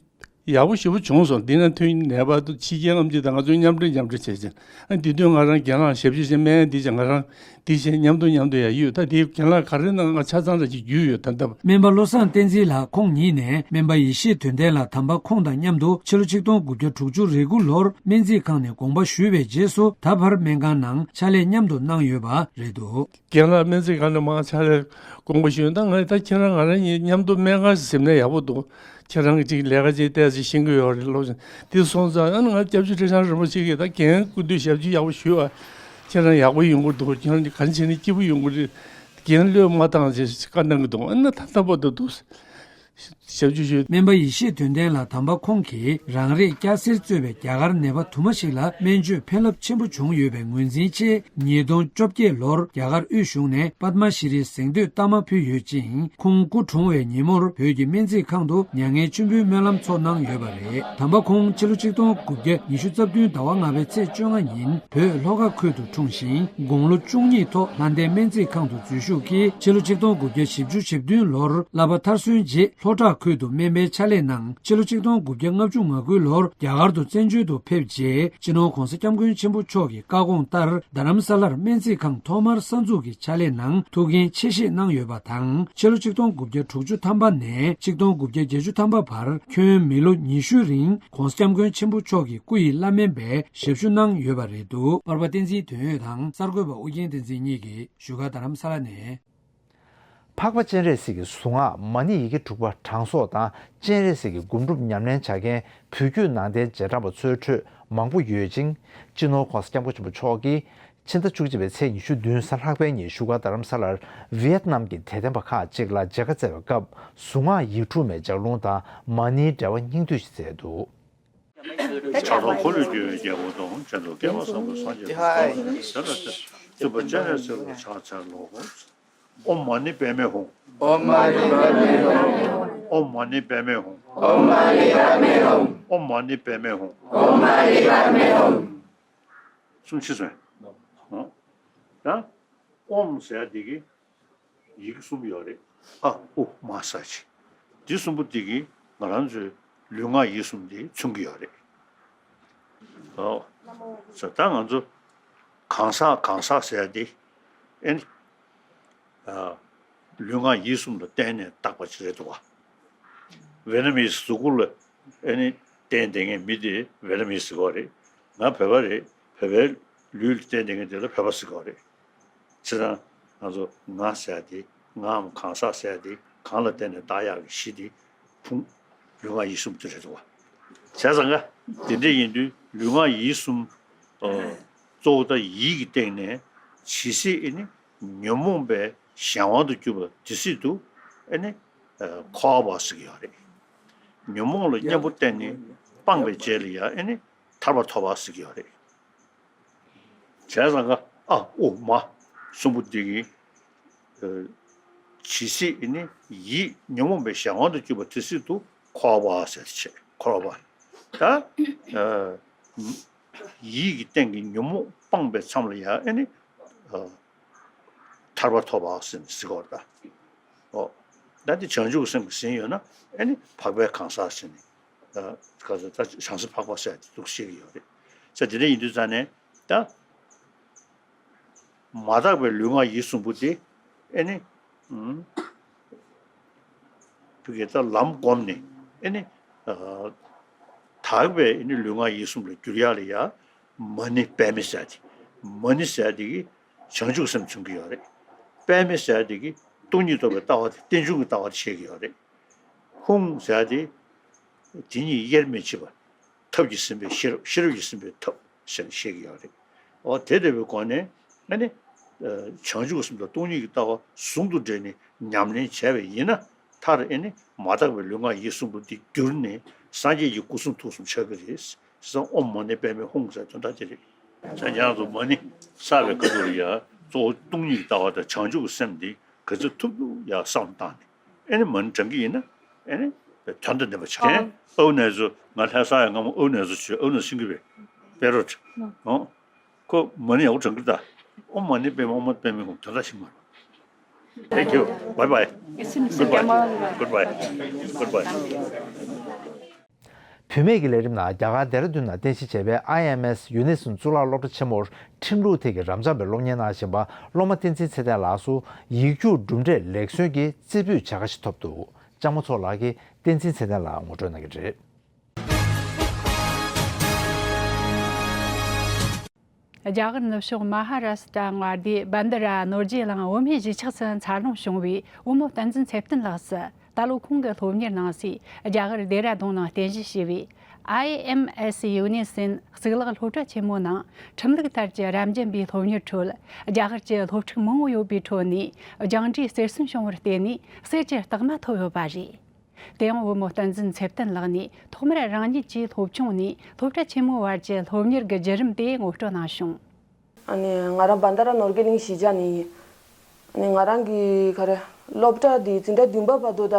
ཡག་པོ་ཞེ་པོ་བྱུང་སོང་། དེ་ནས་ཐོན་ནད་པ་དུ་ཕྱི་རྒྱལ་ཨེམ་ཆི་དང་ང་ཚོ་མཉམ་འབྲེལ་མཉམ་འབྲེལ་བྱས་བྱས། ཨ་འདི་དུས་ང་རང་རྒན་ལགས་ཞབས་ཕྱི་བྱས་སྨན་འདི་བྱས་ང་རང་འདི་བྱས་མཉམ་དུ་མཉམ་དུ་ཡང་ཡོད། ད་དེའི་རྒན་ལགས་ག་རེ་ན་ང་ཆ་ཚང་ར་ཅིག་རྒྱུས་ཡོད་ད་ལྟ། སྨན་པ་བློ་བཟང་བསྟན་འཛིན་ལགས་ཁོང་ཉིད་ནས་སྨན་པ་ཡེ་ཤེས་དོན་ལྡན་ལགས་དམ་པ་ཁོང་དང་མཉམ་དུ་ཕྱི་ལོ་ཆིག་སྟོང་དགུ་བརྒྱ་དྲུག་ཅུ་རེ་དགུ་ལོར་སྨན་རྩིས་ཁང་ནས་དགོངས་པ་ཞུས་པའི་རྗེས་སུ་ད་བར་སྨན་ཁང་ནང་ཕྱག་ལས་མཉམ་དུ་གནང་ཡོད་པ་རེད་འདུག་རྒན་ལགས་སྨན་རྩིས་ཁང་ནས་མར་ཕྱག་ལས་དགོངས་པ་ཞུས། ད་ང་ད་ཁྱེད་རང་ང་རང་གཉིས་མཉམ་དུ་སྨན་ཁང་ཞིག་ཟིན་ན་ཡག་པོ་འདུག་ཁྱེད་རང་གིས་ཅིག་ལས་ཀ་ཅིག་ཏོག་ཙམ་ཤེས་ཀྱི་ཡོད་རེད་ལོ། དེ་སོང་ཙང་ཨ་ནི་ང་སྐྱབས་རྗེ་ཁྲི་བྱང་རིན་པོ་ཆེ་གིས་ད་རྒན་སྐུ་མདུན་ཞབས་ཕྱི་ཡག་པོ་ཞུས་ཨ། ཁྱེད་རང་ཡག་པོ་ཡོང་གི་འདུག་ཁྱེད་རང་གིས་གང་བྱས་ནས་སྐྱིད་པོ་ཡོང་གི་རེད། རྒན་བློས་མ་བཏང་ཞེས་བཀའ་གནང་གི་འདུག་ཨ་ནི་ད་ལྟ་བར་དུ་འདུག་ཞབས་ཞུ་ཞུ། སྨན་པ་ཡེ་ཤེས་དོན་ལྡན་ལགས་དམ་པ་ཁོང་གིས་རང་རེས་སྐྱ་སེར་གཙོས་པའི་རྒྱ་གར་ནད་པ་དུ་མ་ཞིག་ལ་སྨན་བཅོས་ཕན་རླབས་ཆེན་པོ་བྱུང་ཡོད་པའི་ངོས་འཛིན་ཆེད། ཉིས་སྟོང་བཅོ་བརྒྱད་ལོར་རྒྱ་གར་དབུས་གཞུང་ནས་པདྨ་ཤྲི་རིའི་གཟེངས་བསྟོད་རྟགས་མ་ཕུལ་ཡོད་ཅིང་། ཁོང་སྐུ་གྲོངས་བའི་ཉིན་མོར་བོད་ཀྱི་སྨན་རྩིས་ཁང་དུ་མྱ་ངན་མཆོད་འབུལ་སྨོན་ལམ་ཚོགས་གནང་ཡོད་པ་རེད། དམ་པ་ཁོང་ཕྱི་ལོ་ཆིག་སྟོང་དགུ་བརྒྱ་ཉི་ཤུ་རྩ་བདུན་ཟླ་བ་ལྔ་པའི་ཚེས་བཅོ་ལྔ་ཉིན་བོད་ལྷོ་ཁ་ཁུལ་དུ་འཁྲུངས་ཤིང་། དགུང་ལོ་བཅུ་གཉིས་ཐོག་ལྷ་ལྡན་སྨན་རྩིས་ཁང་དུ་འཛུལ་ཞུགས་ཀྱིས། ཕྱི་ལོ་ཆིག་སྟོང་དགུ་བརྒྱ་བཞི་བཅུ་ཞེ་བདུན་ལོར་བསླབ་པ་མཐར་སོན་རྗེས། ལྷོ་བྲག་ཁུལ་དུ་སྨན་པའི་ཕྱག་ལས་གནང་། ཕྱི་ལོ་ཆིག་སྟོང་དགུ་བརྒྱ་ལྔ་བཅུ་ང་དགུ་ལོར་རྒྱ་གར་དུ་བཙན་བྱོལ་དུ་ཕེབས་རྗེས། སྤྱི་ནོར་༧གོང་ས་༧སྐྱབས་མགོན་ཆེན་པོ་མཆོག་གི་བཀའ་དགོངས་ལྟར། རྡ་རམ་ས་ལར་སྨན་རྩིས་ཁང་ཐོག་མར་གསར་འཛུགས་ཀྱི་ཕྱག་ལས་ནང་ཐུགས་འགན་ཆེ་བཞེས་གནང་ཡོད་པ་དང་། ཕྱི་ལོ་ཆིག་སྟོང་དགུ་བརྒྱ་དྲུག་ཅུ་ཐམ་པ་ནས་ཆིག་སྟོང་དགུ་བརྒྱ་བརྒྱད་ཅུ་ཐམ་པ་བར་ཁྱོན་མི་ལོ་ཉི་ཤུའི་རིང་༧གོང་ས་༧སྐྱབས་མགོན་ཆེན་པོ་མཆོག་གི་སྐུ་ཡི་བླ་སྨན་པའི་ཞབས་ཞུ་གནང་ཡོད་པ་རེད་འདུག་པར་པ་བསྟན་འཛིན་དོན་ཡོད་དང་གསར་འགོད་པ་ཨུ་རྒྱན་བསྟན་འཛིན་གཉིས་ཀྱིས་བཞུགས་སྒར་རྡ་རམ་ས་ལ་ནས། འཕགས་པ་སྤྱན་རས་གཟིགས་ཀྱི་གཟུངས་སྔགས་མ་ཎི་ཡི་གེ་དྲུག་པ་གྲངས་གསོག་དང་སྤྱན་རས་གཟིགས་ཀྱི་སྒོམ་སྒྲུབ་ཉམས་ལེན་བྱ་མཁན་བོད་བརྒྱུད་ནང་བསྟན་རྗེས་འབྲང་པ་ཚོའི་ཁྲོད་མང་པོ་ཡོད་ཅིང་། སྤྱི་ནོར་༧གོང་ས་༧སྐྱབས་མགོན་ཆེན་པོ་མཆོག་གིས་ཕྱི་ཟླ་བཅུ་གཅིག་པའི་ཚེས་ཉི་ཤུ་བདུན་གཟའ་ལྷག་པའི་ཉིན་བཞུགས་སྒར་རྡ་རམ་ས་ལར་ཝི་ཡེད་ནམ་གྱི་དད་ལྡན་པ་ཁག་ཅིག་ལ་མཇལ་ཁ་བསྩལ་བའི་སྐབས། གཟུངས་སྔགས་ཡིག་དྲུག་མའི་ལྗགས་ལུང་དང་མ་ཎིའི་འགྲེལ་པ་སྙིང་བསྡུས་ཤིག་མཛད་འདུག། ཕྱག་དང་འཁོར་ལོས་སྒྱུར་བའི་རྒྱལ་པོ་དང་། མཚན་དང་བསྐལ་པ་བཟང་པོའི་སངས་རྒྱས་དང་། བརྩོན་པ་སྤྱན་རས་གཟིགས་ལ་ཕྱག་འཚལ་ལོ། ཨོཾ་མ་ཎི་པདྨེ་ཧཱུྃ། ཨོཾ་མ་ཎི་པདྨེ་ཧཱུྃ། ཨོཾ་མ་ཎི་པདྨེ་ཧཱུྃ། ཨོཾ་མ་ཎི་པདྨེ་ཧཱུྃ། ཨོཾ་མ་ཎི་པདྨེ་ཧཱུྃ། ཨོཾ་མ་ཎི་པདྨེ་ཧཱུྃ། གསུང་ཆེ་སོང་། ད་ཨོཾ་ཟེར་ཡ་དེ་གི་ཡིག་གསུམ་ཡོད་རེད། ཨ་ཨུ་མ་ས་ཅི། འདི་གསུམ་པོ་དེ་གིས་ང་རང་ཚོའི་ལུས་ངག་ཡིད་གསུམ་དེ་མཚོན་གྱི་ཡོད་རེད། ཨོ། ད་ང་ཚོ་གང་ཟག་གང་ཟག་ཟེར་ཡ་དེ་ཨེ་ནི། ཨ། ལུས་ངག་ཡིད་གསུམ་ལ་བརྟེན་ནས་བཏགས་པ་ཅིག་རེད་འདུག་བ། ཝེ་ཏ་མིས་གཟུགས་པོ་ལ་ཨེ་ནི་བརྟེན་བསྡད་མཁན་མི་དེ་ཝེ་ཏ་མིས་ཟེར་གྱི་ཡོད་རེད། ང་བོད་པ་རེད། བོད་པའི་ལུས་ལ་བརྟེན་བསྡད་མཁན་དེ་ལ་བོད་པ་ཟེར་གྱི་ཡོད་རེད། བྱས་ཙང་ང་ཚོ་ང་ཟེར་ཡ་དེ་ངའམ་གང་ཟག་ཟེར་ཡ་དེ་གང་ལ་བརྟེན་ནས་བཏགས་ཡག་གི་གཞི་དེ་ཕུང་། ལུས་ངག་ཡིད་གསུམ་དེ་རེད་འདུག་བ། བྱས་ཙང་ཀ་དེ་འདྲ་ཡིན་དུས་ལུས་ངག་ཡིད་གསུམ། ཨ། གཙོ་བོ་ད་ཡིད་ཀྱི་སྟེང་ནས་ཇི་སྲིད་ཨེ་ནི་ཉོན་མོངས་པའི་གཞན་དབང་དུ་གྱུར་པ་དེ་སྲིད་དུ་ཨེ་ནི། ཨ། འཁོར་བ་ཟེར་གྱི་ཡོད་རེད། ཉོན་མོངས་ལ་གཉེན་པོ་བསྟེན་ནས་སྤངས་པའི་རྗེས་ལ་ཡང་ཨེ་ནི་ཐར་པ་ཐོབ་པ་ཟེར་གྱི་ཡོད་རེད། བྱས་ཙང་ཀ་ཨ་ཨུ་མ་གསུམ་པོ་འདི་གིས། ཨ། ཇི་སྲིད་ནི་ཡིད་ཉོན་མོངས་པའི་གཞན་དབང་དུ་གྱུར་པ་དེ་སྲིད་དུ་འཁོར་བ་ཟེར་བྱས་འཁོར་བ། ད། ཨ། ཡིད་ཀྱི་སྟེང་གི་ཉོན་མོངས་སྤངས་པའི་མཚམས་ལ་ཡང་ཨེ་ནི། ཨ། ཐར་པ་ཐོབ་པ་ཟེར་ནས་ཟེར་གྱི་ཡོད་རེད་ད། ཨོ། ད་འདི་བྱང་ཆུབ་སེམས་ཀྱིས་ཟིན་ཡོད་ན་ཨེ་ནི་འཕགས་པའི་གང་ཟག་ཟེར་ནས། ཨ། ག་ཚོད་ད་བྱང་སེམས་འཕགས་པ་ཟེར་ཡ་དེ་འདུག་བཤད་ཀྱི་ཡོད་རེད། ཟེར་དེ་འདྲ་ཡིན་དུས་ཙང་ནས་ད། མ་དག་པའི་ལུས་ངག་ཡིད་གསུམ་པོ་དེ་ཨེ་ནི། ཨུམ། ཕ་གི་ད་ལམ་བསྒོམས་ནས་ཨེ་ནི། ཨ། དག་པའི་ཨེ་ནི་ལུས་ངག་ཡིད་གསུམ་ལ་བསྒྱུར་ཡག་ལ་ཡ། མ་ཎི་པདྨེ་ཟེར་ཡ་དེ། མ་ཎི་ཟེར་ཡ་དེ་གིས་བྱང་ཆུབ་སེམས་མཚོན་གྱི་ཡོད་རེད། པདྨེ་ཟེར་ཡ་དེ་གིས་སྟོང་ཉིད་རྟོགས་པའི་ལྟ་བ་དེ་རྟེན་འབྱུང་གི་ལྟ་བ་དེ་བཤད་ཀྱི་ཡོད་རེད། ཧཱུྃ་ཟེར་ཡ་དེ། དེ་ཉིད་དབྱེར་མི་ཕྱེད་པ། ཐབས་ཀྱིས་ཟིན་པའི་ཤེས་རབ། ཤེས་རབ་ཀྱིས་ཟིན་པའི་ཐབས་ཟེར་ནས་བཤད་ཀྱི་ཡོད་རེད། འོ་དེ་ལྟ་བུའི་སྒོ་ནས་ཨ་ནི། ཨ། བྱང་ཆུབ་སེམས་དང་སྟོང་ཉིད་ཀྱི་ལྟ་བ་ཟུང་དུ་འབྲེལ་ནས་ཉམས་ལེན་བྱས་པ་ཡིན་ན་མཐར་ཨེ་ནི་མ་དག་པའི་ལུས་ངག་ཡིད་གསུམ་པོ་འདི་བསྒྱུར་ནས་སངས་རྒྱས་ཀྱི་སྐུ་གསུང་ཐུགས་གསུམ་ཆགས་ཀྱི་རེད། ཟེར་ཨོཾ་མ་ཎི་པདྨེ་ཧཱུྃ་ཟེར་དོན་དག་དེ་རེད། སངས་རྒྱས་ཀྱིས་མ་ཎི་བསགས་པའི་སྐབས་ལ་ཡ་གཙོ་བོ་སྟོང་ཉིད་ཀྱི་ལྟ་བ་དང་བྱང་ཆུབ་ཀྱི་སེམས་འདི་ག་ཚོད་ཐུབ་ཐུབ་ཡར་བསམ་བཏང་ནས། ཨེ་ནི་མ་ཎི་བགྲང་གི་ཡིན་ན། ཨེ་ནི། དོན་དང་ལྡན་པ་ཆགས། ཨ། ཨའུ་ནེ་ཙོ་ང་ལྷ་ས་ཡ་སྔ་མོ་ཨའུ་ནེ་ཙོ་བྱོས། ཨའུ་ནེ་ཙོ་ཤེས་ཀྱི་རེད། པེ་རོ་ཊི། ཨ། ཨོ། ཁོ་མ་ཎི་ཡག་པོ་བགྲང་གི་རེད་ད། ཨོཾ་མ་ཎི་པདྨེ་ཨོཾ་མ་ཎི་པདྨེ་ཧཱུྃ། དོན་དག་ཤེས་ཀྱི་མ་རེད། Thank you. Bye bye. Goodbye. Goodbye. Goodbye. བུད་མེད་ཀྱི་ལས་རིམ་ནང་རྒྱ་གར་ལྡེ་ར་ལྡུན་ནང་རྟེན་གཞི་བྱས་པའི་ཨའི་ཨེམ་ཨེས་ཡུ་ནི་སོན་གཙུག་ལག་སློབ་གྲྭ་ཆེན་མོར་ཁྲིམས་ལུགས་ཐད་ཀྱི་རབ་འབྱམས་པའི་སློབ་གཉེར་གནང་བཞིན་པ་སློབ་མ་བསྟན་འཛིན་ཚེ་བརྟན་ལགས་སུ་ཡིག་རྒྱུགས་གྲུབ་འབྲས་ལེགས་གསོན་གྱི་རྩེ་ཕུད་བྱ་དགའ་ཞིག་ཐོབ་འདུག་ལྕམ་མོ་མཚོ་ལགས་ཀྱིས་བསྟན་འཛིན་ཚེ་བརྟན་ལ་ངོ་སྤྲོད་གནང་གི་རེད། རྒྱ་གར་ནུབ་ཕྱོགས་མ་ཧཱ་རཱ་སི་ཏྲ་མངའ་སྡེའི་བན་དི་ར་ནོར་རྗེ་གླིང་བུད་མེད་གཞིས་ཆགས་སུ་འཚར་ལོངས་བྱུང་བའི་བུ་མོ་བསྟན་འཛིན་ཚེ་བརྟན་ལགས་སུ། ད་ལོ་ཁོང་གི་སློབ་གཉེར་གནང་སའི་རྒྱ་གར་ལྡེ་ར་ལྡུན་ནང་རྟེན་གཞི་བྱས་པའི་ཨའི་ཨེམ་ཨེས་ཡུ་ནི་སོན་གཙུག་ལག་སློབ་གྲྭ་ཆེན་མོའི་ནང་ཁྲིམས་ལུགས་ཐད་ཀྱི་རབ་འབྱམས་པའི་སློབ་གཉེར་ཁྲོད། རྒྱ་གར་གྱི་སློབ་ཕྲུག་མང་བོ་ཡོད་པའི་ཁྲོད་ནས་སྦྱངས་འབྲས་གསེར་ཟམ་བྱུང་བར་བརྟེན་ནས་གསེར་གྱི་རྟགས་མ་ཐོབ་ཡོད་པ་རེད། དེ་ཡང་བུ་མོ་བསྟན་འཛིན་ཚེ་བརྟན་ལགས་ནས་ཐོག་མར་རང་ཉིད་ཀྱིས་སློབ་ཆུང་ནས་སློབ་གྲྭ་ཆེན་མོའི་བར་གྱི་སློབ་གཉེར་གྱི་བརྒྱུད་རིམ་དེ་ངོ་སྤྲོད་གནང་བྱུང་། ཨ་ནི་ང་རང་བན་དྷ་ར་ནོར་གྱི་གླིང་གཞིས་ཆགས་ནས་ཡིན། ཨ་ནི་ང་རང་གི་ག་རེ་སློབ་གྲྭ་འདི་འཛིན་གྲྭ་བདུན་པ་བར་དུ་ད་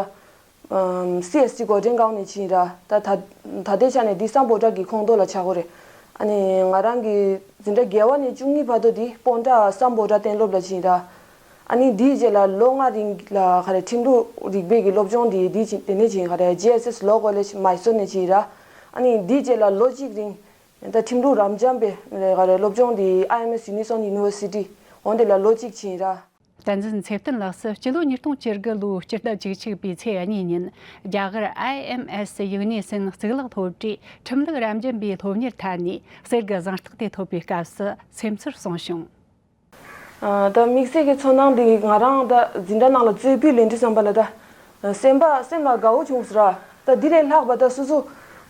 སི་ཨེས་ཊི་འགོ་འདྲེན་སྒང་ནས་ཕྱིན་ར། ད་ད་ད་ལྟའི་ཆ་ནས་འདི་སམ་བྷོ་ཊ་གི་ཁོངས་གཏོགས་ལ་ཆགས་ཀྱི་རེད། ཨ་ནི་ང་རང་གི་འཛིན་གྲྭ་བརྒྱད་པ་ནས་བཅུ་གཉིས་བར་དུ་འདི་སྤོན་ཊ་སམ་བྷོ་ཊ་གཏན་སློབ་ལ་ཕྱིན་ར། ཨ་ནི་འདིའི་རྗེས་ལ་ལོ་ལྔ་རིང་ལ་ག་རེ་ཁྲིམས་ལུགས་རིག་པའི་གི་སློབ་སྦྱོང་འདི་འདི་ཕྱིན་དེ་ནས་ཕྱིན་ག་རེ་ཇེ་ཨེས་ཨེས་ལོ་ཀོ་ལེཇ་མའི་སོར་ནས་ཕྱིན་ར། ཨ་ནི་འདིའི་རྗེས་ལ་ལོ་གཅིག་རིང་ད་ཁྲིམས་ལུགས་རབ་འབྱམས་པའི་ག་རེ་སློབ་སྦྱོང་འདི་ཨའི་ཨེམ་ཨེས་ཡུ་ནི་སོན་ཡུ་ནི་ཝར་སི་ཊི་འོན་དེ་ལ་ལོ་གཅིག་ཕྱིན་ར། བསྟན་འཛིན་ཚེ་བརྟན་ལགས་སུ་སྤྱི་ལོ་ཉིས་སྟོང་བཅུ་དགུ་ལོའི་སྤྱི་ཟླ་བཅུ་གཅིག་པའི་ཚེས་གཉིས་ཉིན་རྒྱ་གར་ཨའི་ཨེམ་ཨེས་ཡུ་ནི་སོན་གཙུག་ལག་སློབ་གྲྭའི་ཁྲིམས་ལུགས་རབ་འབྱམས་པའི་སློབ་གཉེར་ཐད་ནས་གསེར་གྱི་གཟེངས་རྟགས་དེ་ཐོབ་པའི་སྐབས་སུ་སེམས་ཚོར་གསུངས་བྱུང་། ཨ། ད་དམིགས་བསལ་གྱི་ཚོར་སྣང་འདི་ང་རང་ད་འཛིན་གྲྭ་ནང་ལ་རྩེ་ཕུད་ལེན་དུས་ཙམ་པ་ལ་ད་སེམས་པ་སེམས་ལ་དགའ་བོ་བྱུང་སོང་ར། ད་འདི་ལས་ལྷག་པ་ད་སོ་སོ་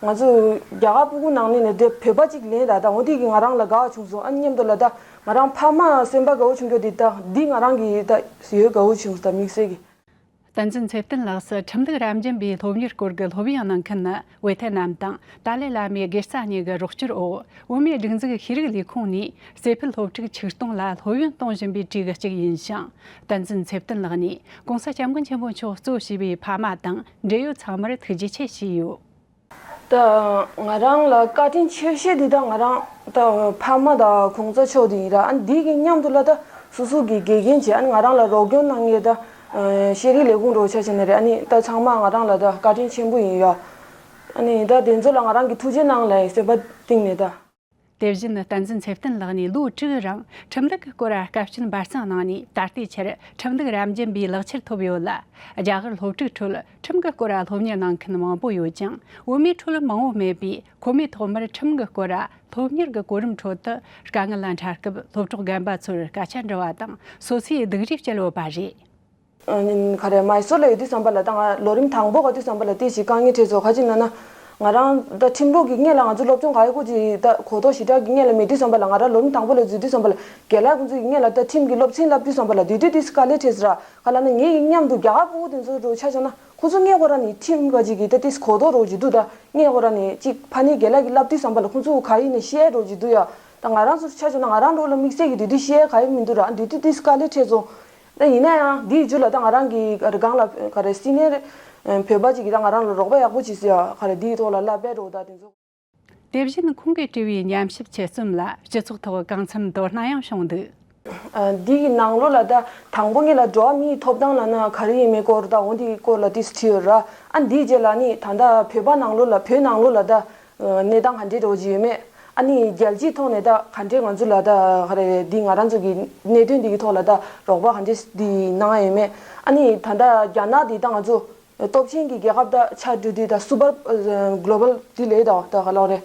ང་ཚོ་རྒྱ་གར་སྤུ་གུ་ནང་ནས་ནས་དེ་བོད་པ་གཅིག་ལེན་ར། ད་འོ་འདི་གི་ང་རང་ལ་དགའ་བ་བྱུང་སོང་། ཨ་མཉམ་དུ་ལ་ད་ང་རང་ཕ་མ་སེམས་པ་དགའ་བོ་བྱུང་རྒྱུ་འདི་ད་འདི་ང་རང་གི་ད་ཡོད་དགའ་བོ་བྱུང་སོང་ད་དམིགས་བསལ་གྱི། བསྟན་འཛིན་ཚེ་བརྟན་ལགས་སུ་ཁྲིམས་ལུགས་རབ་འབྱམས་པའི་སློབ་གཉེར་སྐོར་གྱི་སློབ་ཡོན་གནང་མཁན་ནི་ཝེ་ཐེ་ནམ་དང་ཏཱ་ལའི་བླ་མའི་དགེ་རྩ་གཉིས་ཀྱི་རོགས་སྐྱོར་འོག་བོད་མིའི་སྒྲིག་འཛུགས་ཤེས་རིག་ལས་ཁུངས་ནས་རྩེ་ཕུད་སློབ་ཕྲུག་ཆིག་སྟོང་ལ་སློབ་ཡོན་གཏོང་བཞིན་པའི་གྲས་ཀྱི་གཅིག་ཡིན་ཞིང་། བསྟན་འཛིན་ཚེ་བརྟན་ལགས་ནས་༸གོང་ས་༸སྐྱབས་མགོན་ཆེན་པོ་མཆོག་གཙོ་བྱས་པའི་ཕ་མ་དང་འབྲེལ་ཡོད་ཚང་མར་ཐུགས་རྗེ་ཆེ་ཞུས་ཡོད། ད་ང་རང་ལ་བཀའ་དྲིན་ཆེ་ཤོས་འདི་ད་ང་རང་ད་ཕ་མ་དང་གོང་ས་མཆོག་འདི་ཡིན་ར། ཨ་འདི་གི་མཉམ་དུ་ལ་ད་སོ་སོ་གི་དགེ་རྒན་བྱས། ཨ་ནི་ང་རང་ལ་རོགས་སྐྱོར་གནང་མཁན་ད་ཤེས་རིག་ལས་ཁུངས་རོགས་ཆ་བྱས་ནས་རེད། ཨ་ནི་ད་ཚང་མ་ང་རང་ལ་ད་བཀའ་དྲིན་ཆེན་པོ་ཡིན་ཡ། ཨ་ནི་ད་དེ་ཚོ་ལ་ང་རང་གི་ཐུགས་རྗེ་གནང་ལ་ཡིན་སེམས་པ་གཏིང་ནས་ད། དེ་བཞིན་བསྟན་འཛིན་ཚེ་བརྟན་ལགས་ནས་ལོ་དྲུག་རིང་ཁྲིམས་ལུགས་ཀྱི་སྐོར་དཀའ་སྤྱད་འབད་བརྩོན་གནང་ནས་ད་ལྟའི་ཆར་ཁྲིམས་ལུགས་རབ་འབྱམས་པའི་ལག་ཁྱེར་ཐོབ་ཡོད་ལ། རྒྱ་གར་སློབ་ཕྲུག་ཁྲོད་ཁྲིམས་ཀྱི་སྐོར་སློབ་གཉེར་གནང་མཁན་མང་པོ་ཡོད་ཀྱང་། བོད་མིའི་ཁྲོད་མང་བོ་མེད་པས་ཁོ་མོས་ཐོག་མར་ཁྲིམས་ཀྱི་སྐོར་སློབ་གཉེར་གྱི་གོ་རིམ་ཁྲོད་དུ་དཀའ་ངལ་ལ་འཕྲད་སྐབས་སློབ་གྲོགས་རྒན་པ་ཚོར་སྐད་ཆ་འདྲི་བ་དང་སོ་སོའི་སྡུག་རུས་བསྐྱལ་ཡོད་པ་རེད། ཨ་ནི་ག་རེ་མའི་སོར་ལ་ཡོད་དུས་ཙམ་པ་ལ་ད་ང་ལོ་རིམ་དང་པོ་ག་དུས་ཙམ་པ་ལ་དེ་ཞིག་དཀའ་ངལ་འཕྲད་ཚོ་ག་ཅི་ན་ན། ང་རང་ད་ཁྲིམས་ལུགས་ཀྱི་སྔོན་ལ་ང་ཚོ་སློབ་སྦྱོང་ག་ཡི་གོ་ཅི་ད་གོ་རྟོགས་ཞེ་དྲག་གི་སྔོན་ལ་མེད་དུས་ཙམ་པ་ལ། ང་རང་ལོ་རིམ་དང་པོ་ལ་འཛུལ་དུས་ཙམ་པ་ལ་རྒན་ལགས་ཁོང་ཚོ་གི་སྔོན་ལ་ད་ཁྲིམས་ཀྱི་སློབ་ཚན་བསླབ་དུས་ཙམ་པ་ལ་དེ་དུས་དེ་དཀའ་ལས་འཕྲད་ཟེར་ར། ག་ལ་ན་ངེད་ཀྱི་མཉམ་དུ་རྒྱ་གར་སྤུ་གུ་དེ་ཚོ་རུ་ཆ་བཞག་ན་ཁོང་ཚོ་སྔོན་ཁོ་རང་ནས་ཁྲིམས་ག་ཅིག་གི་ད་དེ་གོ་རྟོགས་རོགས་ཅིག་འདུག་ད་སྔོན་ཁོ་རང་ནས་ཅིག་ཕ་ནི་རྒན་ལགས་ཀྱི་བསླབ་དུས་ཙམ་པ་ལ་ཁོང་ཚོ་ག་ཡིན་ནས་ཤེས་རོགས་ཅིག་འདུག་ཡ། ད་ང་རང་ཚོ་ཆ་བཞག་ན་ང་རང་ལོ་ལ་དམིགས་བསལ་གྱི་དེ་དུས་ཤེས་ག་ཡི་མི་འདུག་ར། དེ་དུས་དེ་དཀའ་ལས་འཕྲད་སོང་། ད་ཡིན་ན་ཡང་དེའི་རྒྱུ་ལ་ད་ང་རང་གི་ག་རེ་སྒང་ལ་ག་རེ་སི་ནི་ཡར་བོད་པ་ཅིག་གིས་ད་ང་རང་ལ་རོགས་པ་ཡག་པོ་བྱས་སོང་ཡ། ག་རེ་དེའི་ཐོག་ལ་བསླབ་པའི་རོགས་ད་དེ་ཚོ། དེ་བཞིན་ཁོང་གིས་བྲིས་པའི་ཉམས་ཞིབ་ཆེད་རྩོམ་ལ་སྤྱི་ཚོགས་ཐོག་གང་འཚམ་དོ་སྣང་ཡང་བྱུང་འདུག། ཨ། འདི་གི་ནང་ལོགས་ལ་ད་དང་པོ་ངེད་ལ་འགྲོ་བ་མིའི་ཐོབ་ཐང་ལབ་ན་ག་རེ་ཡིན་མིན་སྐོར་ད་འོ་འདི་སྐོར་ལ་ཏིས་བྲིས་ཡོད་ར། ཨ་འདིའི་རྗེས་ལ་ནི་ད་ལྟ་བོད་པ་ནང་ལོགས་ལ་བོད་ནང་ལོགས་ལ་ད་གནས་སྟངས་ག་འདྲས་འགྲོ་གི་ཡོད་མེད། ཨ་ནི་རྒྱལ་སྤྱིའི་ཐོག་ནས་ད་ག་འདྲས་ང་ཚོ་ལ་ད་ག་རེ་འདི་ང་རང་ཚོ་གི་གནད་དོན་འདི་གི་ཐོག་ལ་ད་རོགས་པ་ག་འདྲས་འདི་གནང་ཡ་ཡོད་མེད། ཨ་ནི་ད་ལྟ་རྒྱ་ནག་འདི་ད་ང་ཚོ་སྟོབས་ཆེན་གྱི་རྒྱལ་ཁབ་ད་ཆགས་འགྲོ་དུས་ད་སུ་པར་གློ་བལ་དེ་ལས་ད་ད་ག་ལོག་རེད།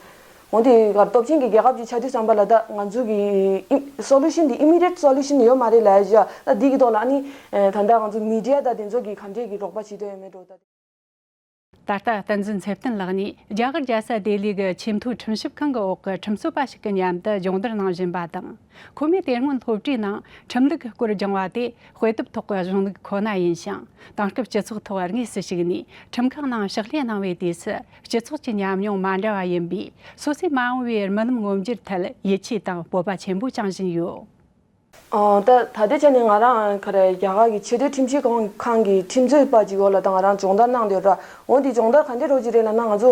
འོན་ཏེ་ག་སྟོབས་ཆེན་གྱི་རྒྱལ་ཁབ་ཅིག་ཆགས་དུས་ཙམ་པ་ལ་ད་ང་ཚོ་གི་ཨི་སོ་ལུ་ཤན་དེ་ཨི་མི་ཌི་ཡེཊ་སོ་ལུ་ཤན་ཡོད་མ་རེད་ལབ་ཡ་ཅིག་ད་འདི་གི་ཐོག་ལ་ཨ་ནི་ད་ལྟ་ང་ཚོ་མི་ཌི་ཡ་ད་དེ་ཚོ་གི་ག་འདྲས་ཀྱི་རོགས་པ་བྱེད་འདོད་ཡོད་མེད་འགྲོ་ད། ད་ལྟ་བསྟན་འཛིན་ཚེ་བརྟན་ལགས་ནས་རྒྱ་གར་རྒྱལ་ས་ལྡི་ལི་གི་ཆེས་མཐོའི་ཁྲིམས་ཞིབ་ཁང་གི་འོག་གི་ཁྲིམས་རྩོད་པ་ཞིག་གི་མཉམ་དུ་སྦྱོང་བརྡར་གནང་བཞིན་པ་དང་། ཁོ་མོས་དེ་སྔོན་སློབ་གྲྭའི་ནང་ཁྲིམས་ལུགས་ཀྱི་སྐོར་སྦྱང་བ་དེ་དཔེ་དེབ་ཐོག་གི་གཞུང་ལུགས་ཁོ་ན་ཡིན་ཞིང་། དེང་སྐབས་སྤྱི་ཚོགས་ཐོག་དངོས་སུ་ཞུགས་ནས་ཁྲིམས་ཁང་ནང་ཕྱག་ལས་གནང་བའི་དུས་སུ་སྤྱི་ཚོགས་ཀྱི་ཉམས་མྱོང་མ་འདྲ་བ་ཡིན་པས། སོ་སོས་མ་འོངས་པའི་རྨི་ལམ་མངོན་འགྱུར་ཐད་ཡིད་ཆེས་དང་སྤོབས་པ་ཆེན་པོ་བཅངས་བཞིན་ཡོད། ཨོ། ད་ད་ལྟའི་ཆ་ནས་ང་རང་ག་རེ་རྒྱ་གར་གྱི་ཆེས་མཐོའི་ཁྲིམས་ཞིབ་ཁང་ཁང་གི་ཁྲིམས་རྩོད་པ་ཅིག་འོག་ལ་ད་ང་རང་སྦྱོང་བརྡར་གནང་བསྡད་ཡོད་ར། འོ་འདི་སྦྱོང་བརྡར་ག་འདྲས་རོགས་ཅིག་རེད་ལབ་ན། ང་ཚོ་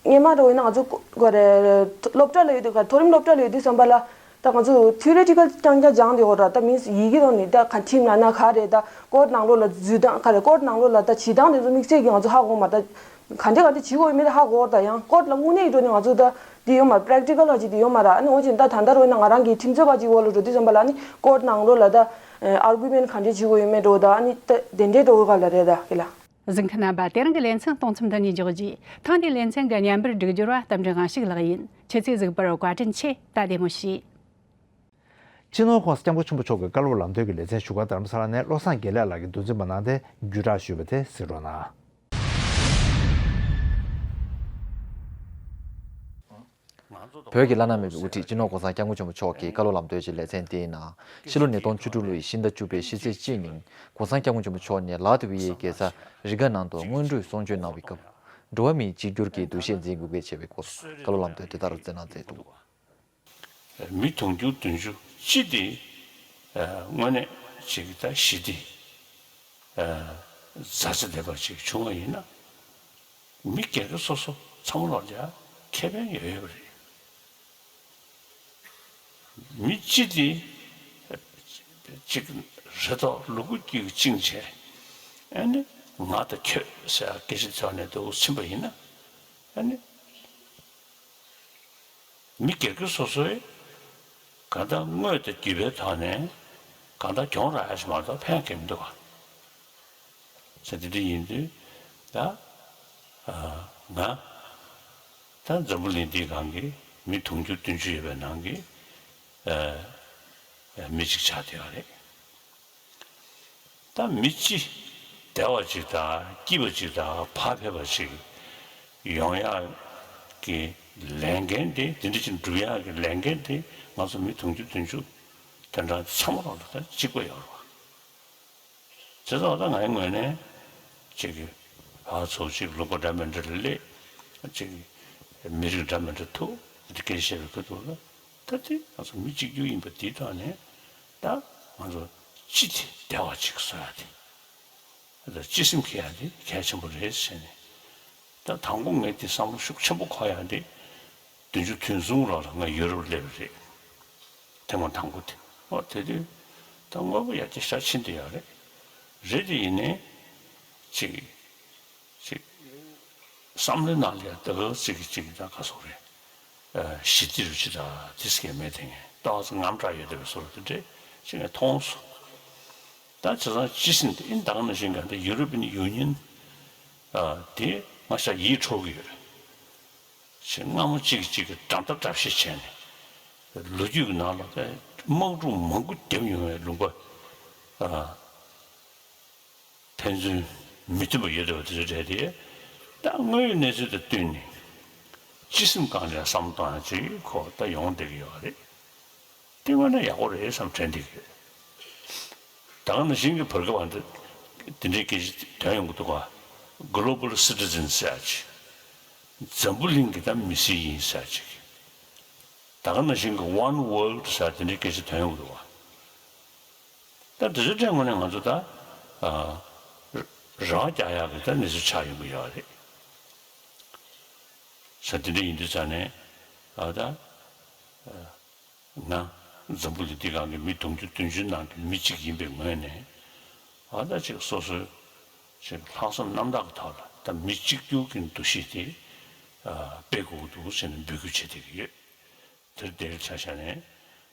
སྔོན་མ་རོགས་ཡིན་ན་ང་ཚོ་ག་རེ་སློབ་གྲྭ་ལ་ཡོད་དུས་ག་མཐོ་རིམ་སློབ་གྲྭ་ལ་ཡོད་དུས་ཙམ་པ་ལ་ད་ང་ཚོ་ཐི་ཡོ་རི་ཊི་ཀལ་རྐྱང་རྐྱང་སྦྱངས་བསྡད་ཡོད་ར། ད་མིན་ཡི་གེ་ཐོག་ནས་ད་ག་ཁྲིམས་ལབ་ན་ག་རེད། ད་ཀོརཊ་ནང་ལོགས་ལ་འཛུལ་སྟངས་ག་རེ། ཀོརཊ་ནང་ལོགས་ལ་ད་བྱེད་སྟངས་དེ་ཚོ་དམིགས་བསལ་གྱི་ང་ཚོ་ཧ་གོ་མ། ད་ག་འདྲས་ག་འདྲས་བྱེད་དགོས་ཡོད་མེད་ད་ཧ་གོ་བ། ད་ཡང་ཀོརཊ་ལ་དངོས་གནས་ཀྱི་འགྲོ་ནས་ང་ཚོ་ད་འདི་ཡོད་མ། པེ་རེག་ཊི་ཀལ་ལ་ཅིག་འདི་ཡོད་མ་ར། ཨ་ནི་འོ་ཅིག་ད་ད་ལྟ་རོགས་ཡིན་ན་ང་རང་གི་ཁྲིམས་རྩོད་པ་ཅིག་འོག་ལ་འགྲོ་དུས་ཙམ་པ་ལ་ཨ་ནི་ཀོརཊ་ནང་ལོགས་ལ་ད་ཨར་གུ་མེན་ཊི་ག་འདྲས་བྱེད་དགོས་ཡོད་མེད་འགྲོ། ད་ཨ་ནི་ད་དེ་འདྲས་འགྲོ་ག་ལ་རེད་ད་ཁྱེད་ལ། གཟིགས་མཁན་རྣམ་པ། དེ་རིང་གི་ལེ་ཚན་གཏོང་མཚམས་འདི་ནས་འཇོག་རྒྱུ། ཐེངས་འདིའི་ལེ་ཚན་གྱི་ཉན་པར་སྒྲིག་སྦྱོར་བ་རྟ་མགྲིན་དབང་ཕྱུག་ལགས་ཡིན། ཁྱེད་ཚོས་གཟིགས་པར་བཀའ་དྲིན་ཆེ། ད་བདེ་མོ་བྱོས། སྤྱི་ནོར་༸གོང་ས་༸སྐྱབས་མགོན་ཆེན་པོ་མཆོག་གི་བཀའ་སློབ་ལམ་སྟོན་གྱི་ལེ་ཚན་བཞུགས་སྒར་རྡ་རམ་ས་ལ་ནས་བློ་བཟང་དགེ་ལེགས་ལགས་ཀྱིས་མདོ་འཛིན་པ་གནང་སྟེ་བརྒྱུད་བསྒྲགས་ཞུས་པ་དེ་གཟིགས་རོགས་གནང་། བོད་ཀྱི་བླ་ན་མེད་པའི་དབུ་ཁྲིད་སྤྱི་ནོར་༧གོང་ས་༧སྐྱབས་མགོན་ཆེན་པོ་མཆོག་གི་བཀའ་སློབ་ལམ་སྟོན་གྱི་ལེ་ཚན་དེའི་ནང་ཕྱི་ལོ་ཉིས་སྟོང་བཅུ་དྲུག་ལོའི་ཕྱི་ཟླ་བཅུ་པའི་ཕྱི་ཚེས་གཅིག་ཉིན་༧གོང་ས་༧སྐྱབས་མགོན་ཆེན་པོ་མཆོག་ནས་ལ་ཏི་བི་ཡའི་རྒྱལ་ས་རི་ག་ནང་དུ་སྔོན་འགྲོའི་གསུང་ཆོས་གནང་བའི་སྐབས། འགྲོ་བ་མིའི་གཅིག་གྱུར་གྱི་འདུ་ཤེས་འཛིན་དགོས་གལ་ཆེ་བའི་སྐོར་བཀའ་སློབ་ལམ་སྟོན་དེ་ལྟར་སྩལ་གནང་མཛད་འདུག། མི་དུང་ཕྱུར་བདུན་ཅུ་སྤྱི་དེ་དངོས་གནས་ཅིག་ད་ཞི་བདེ་མཛའ་བརྩེ་ལྡན་པ་ཅིག་བྱུང་བ་ཡིན་ན། མི་སྒེར་གྱི་སོ་སོ་ཚང་མ་ལ་ཡང་ཁེ་ཕན་ཡོད་ཡོད་པ་རེད། མི་སྤྱི་དེ་ཅིག་རེ་དོགས་ལུ་གུ་རྒྱུད་ཀྱི་བཅིངས་བྱས། ཨ་ནི་ང་དང་ཁྱོད་ཟེར་སྐད་ཆ་དྲིས་ནས་འདུག་ཕྱིན་པ་ཡིན་ན། ཨ་ནི་མི་སྒེར་གྱི་སོ་སོའི་གང་ལྟར་དངོས་དང་བརྒྱུད་པའི་ཐོག་ནས་གང་ལྟར་གྱོང་རག་ཡ་ཞིག་མ་གཏོགས་ཕན་གྱི་མི་འདུག་ག་ཟེར་དེ་འདྲ་ཡིན་དུས་ད་ང་ད་འཛམ་བུ་གླིང་འདིའི་སྒང་གི་མི་དུང་ཕྱུར་བདུན་ཅུ་ཡོད་པའི་ནང་གི་མི་གཅིག་ཆགས་བསྡད་ཡོད་རེད། ད་མི་སྤྱི་བདེ་བ་ཅིག་དང་སྐྱིད་པ་ཅིག་དང་བག་ཕེབས་པ་ཅིག་ཡོང་ཡག་གི་ལས་འགན་དེ་དེ་འདྲ་ཅིག་འགྲུབ་ཡག་གི་ལས་འགན་དེ་ང་ཚོ་མི་དུང་ཕྱུར་བདུན་ཅུ་དོན་གྲངས་ཚང་མ་ལ་ད་གཅིག་པ་ཡོད་རེད་བ། བྱས་ཙང་ད་ངའི་ངོས་ནས་ཅིག་གི་ཕར་ཚུར་ཅིག་ལུང་པ་འདྲ་མི་འདྲ་ལ་སླེབས། ཅིག་མི་རིགས་འདྲ་མི་འདྲ་ཐུག་དེ་སྐད་ཆ་བཤད་པའི་ཁ་ཐུག་ལ། ད་དེ་ང་ཚོ་མི་གཅིག་གྱུར་ཡིན་པ་དེའི་ཐོག་ནས་ད་ང་ཚོ་སྤྱི་དེ་བདེ་བ་ཅིག་བཟོ་ཡ་དེ། ད་སྤྱི་སེམས་འཁྱེར་ཡ་དེ་གལ་ཆེན་པོ་རེད་ཟེར་ནས། ད་དང་པོ་ངས་དེ་བསམ་བློ་ཤུགས་ཆེན་པོ་འཁོར་ཡ་དེ། བདུན་ཅུ་དོན་གསུམ་ལོ་ལ་ང་ཡུ་རོབ་སླེབས་པ་རེད། ཐེངས་མ་དང་པོ་དེ། ཨོ་དེ་དུས་ད་དངོས་པོ་ཡར་རྒྱས་ཤར་ཕྱིན་བསྡད་ཡོད་རེད། རེད་དེ་ཡིན་ནའི་ཅིག་ཅིག་བསམ་བློའི་ནང་ལ་ཡང་ད་ག་ཅིག་ཅིག་ད་ག་སོག་རེད། ཞི་བདེ་རུ་ཅི་ད་དེ་སྐད་མེད་དེ་ངས་ཏོག་ཙམ་དངངས་སྐྲག་ཡོད་བསྡད་པའི་བཟོ་འདྲ་དེ་འདྲས་ཅིག་ངས་མཐོང་སོང་། ད་བྱས་ཙང་སྤྱི་སེམས་དེ་ཨིན་ད་ག་ནང་བཞིན་ག་ད་ཡུ་རོ་པིན་ཡུ་ནི་ཡན་དེ་ང་ཤ་ཡིད་འཕྲོག་གི་ཡོད་རེད། ཞེས་སྔ་མོ་གཅིག་གིས་གཅིག་གི་འགྲམ་ལྟ་འགྲམ་བཤེས་བྱས་ནས། ལོ་རྒྱུས་ཀྱི་ནང་ལ་དམག་འཁྲུག་མང་པོ་བརྒྱབ་ཡོང་བའི་ལུང་པ། ཕན་ཚུན་མི་མཐུན་པ་ཡོད་བསྡད་པ་དེ་ཚོ་རེད་དེ། ད་དངོས་ཡོད་གནས་ཚུལ་དང་བསྟུན་ནས་སྤྱི་སེམས་སྒང་ལ་བསམ་བློ་གཏོང་ཡ་ཅིག་ཁོ་ད་ཡོང་བསྡད་ཀྱི་ཡོད་རེད། དེ་དངོས་གནས་ཡག་པོ་རེད་བསམ་དྲན་བསྡད་ཀྱི་ཡོད། ད་ག་ནང་བཞིན་གྱི་བར་སྐབས་འདི་འདི་འདྲའི་སྐད་ཆ་ཐོན་ཡོང་གི་འདུག་ག Global Citizen ཟེར་ཡ་ཅིག་འཛམ་བུ་གླིང་གི་ད་མི་སེར་ཡིན་ཟེར་ཡ་ཅིག་ད་ག་ནང་བཞིན་གྱི་One World ཟེར་ཡ་དེ་འདྲའི་སྐད་ཆ་ཐོན་ཡོང་གི་འདུག་ག་ད་འདི་ཚོའི་གྲས་ངོས་ནས་ང་ཚོ་ད་ཨ་རང་རྒྱག་ཡག་གི་ད་གནས་ཚུལ་ཆགས་ཡོང་གི་ཡོད་རེད། ས་དེ་འདྲ་ཡིན་དུས་ཙང་ནས་ཨ་ད་ང་འཛམ་བུ་གླིང་འདི་སྒང་གི་མི་དུང་ཕྱུར་བདུན་ཅུ་ནང་གི་མི་གཅིག་ཡིན་པའི་ངོས་ནས་ཨ་ད་ཅིག་སོ་སོའི་ཅིག་ལྷག་བསམ་རྣམ་དག་གི་ཐོག་ལ་ད་མི་གཅིག་གྱུར་གྱི་འདུ་ཤེས་དེ་ཨ་སྤེལ་དགོས་ཀྱི་འདུག་ཟེར་ནས་འབོད་སྐུལ་བྱེད་བསྡད་ཀྱི་ཡོད། དེར་དེར་ཆ་བཞག་ནས་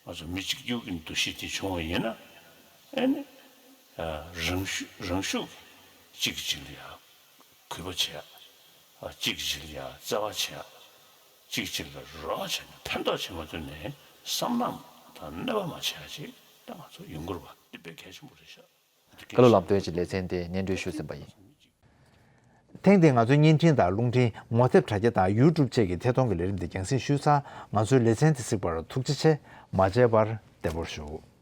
ང་ཚོ་མི་གཅིག་གྱུར་གྱི་འདུ་ཤེས་དེ་བྱུང་བ་ཡིན་ན། ཨེ་ནི་རང་ཤུགས་རང་ཤུགས་གཅིག་གིས་གཅིག་ལ་ཡ་གུས་པ་བྱེད་ཡ། གཅིག་གིས་གཅིག་ལ་ཡ་བརྩེ་བ་བྱེད་ཡ། གཅིག་གཅིག་ལ་རོགས་བྱས་ནས་ཕན་ཐོགས་བྱེད་མ་ཐུབ་ནས་བསམ་ནག་དང་གནོད་པ་མ་བྱེད་ཡ་ཅིག་ད་ང་ཚོ་ཡོང་དགོས་རེད་བ། འདི་དཔེ་གལ་ཆེན་པོ་རེད་ཤག་བཀའ་སློབ་ལམ་སྟོན་གྱི་ལེ་ཚན་དེ་སྙན་སྒྲོན་ཞུས་ཟིན་པ་ཡིན། ཐེངས་འདིའི་ང་ཚོའི་བརྙན་འཕྲིན་དང་རླུང་འཕྲིན། ངོ་དེབ་དྲ་རྒྱ་དང་ཡུ་ཊུབ་བཅས་ཀྱི་ཐད་གཏོང་གི་ལས་རིམ་འདི་རྒྱང་སྲིང་ཞུས་ཚར། ང་ཚོའི་ལེ་ཚན་འདི་གཟིགས་པར་ཐུགས་རྗེ་ཆེ། མ་མཇལ་བར་བདེ་པོར་བཞུགས།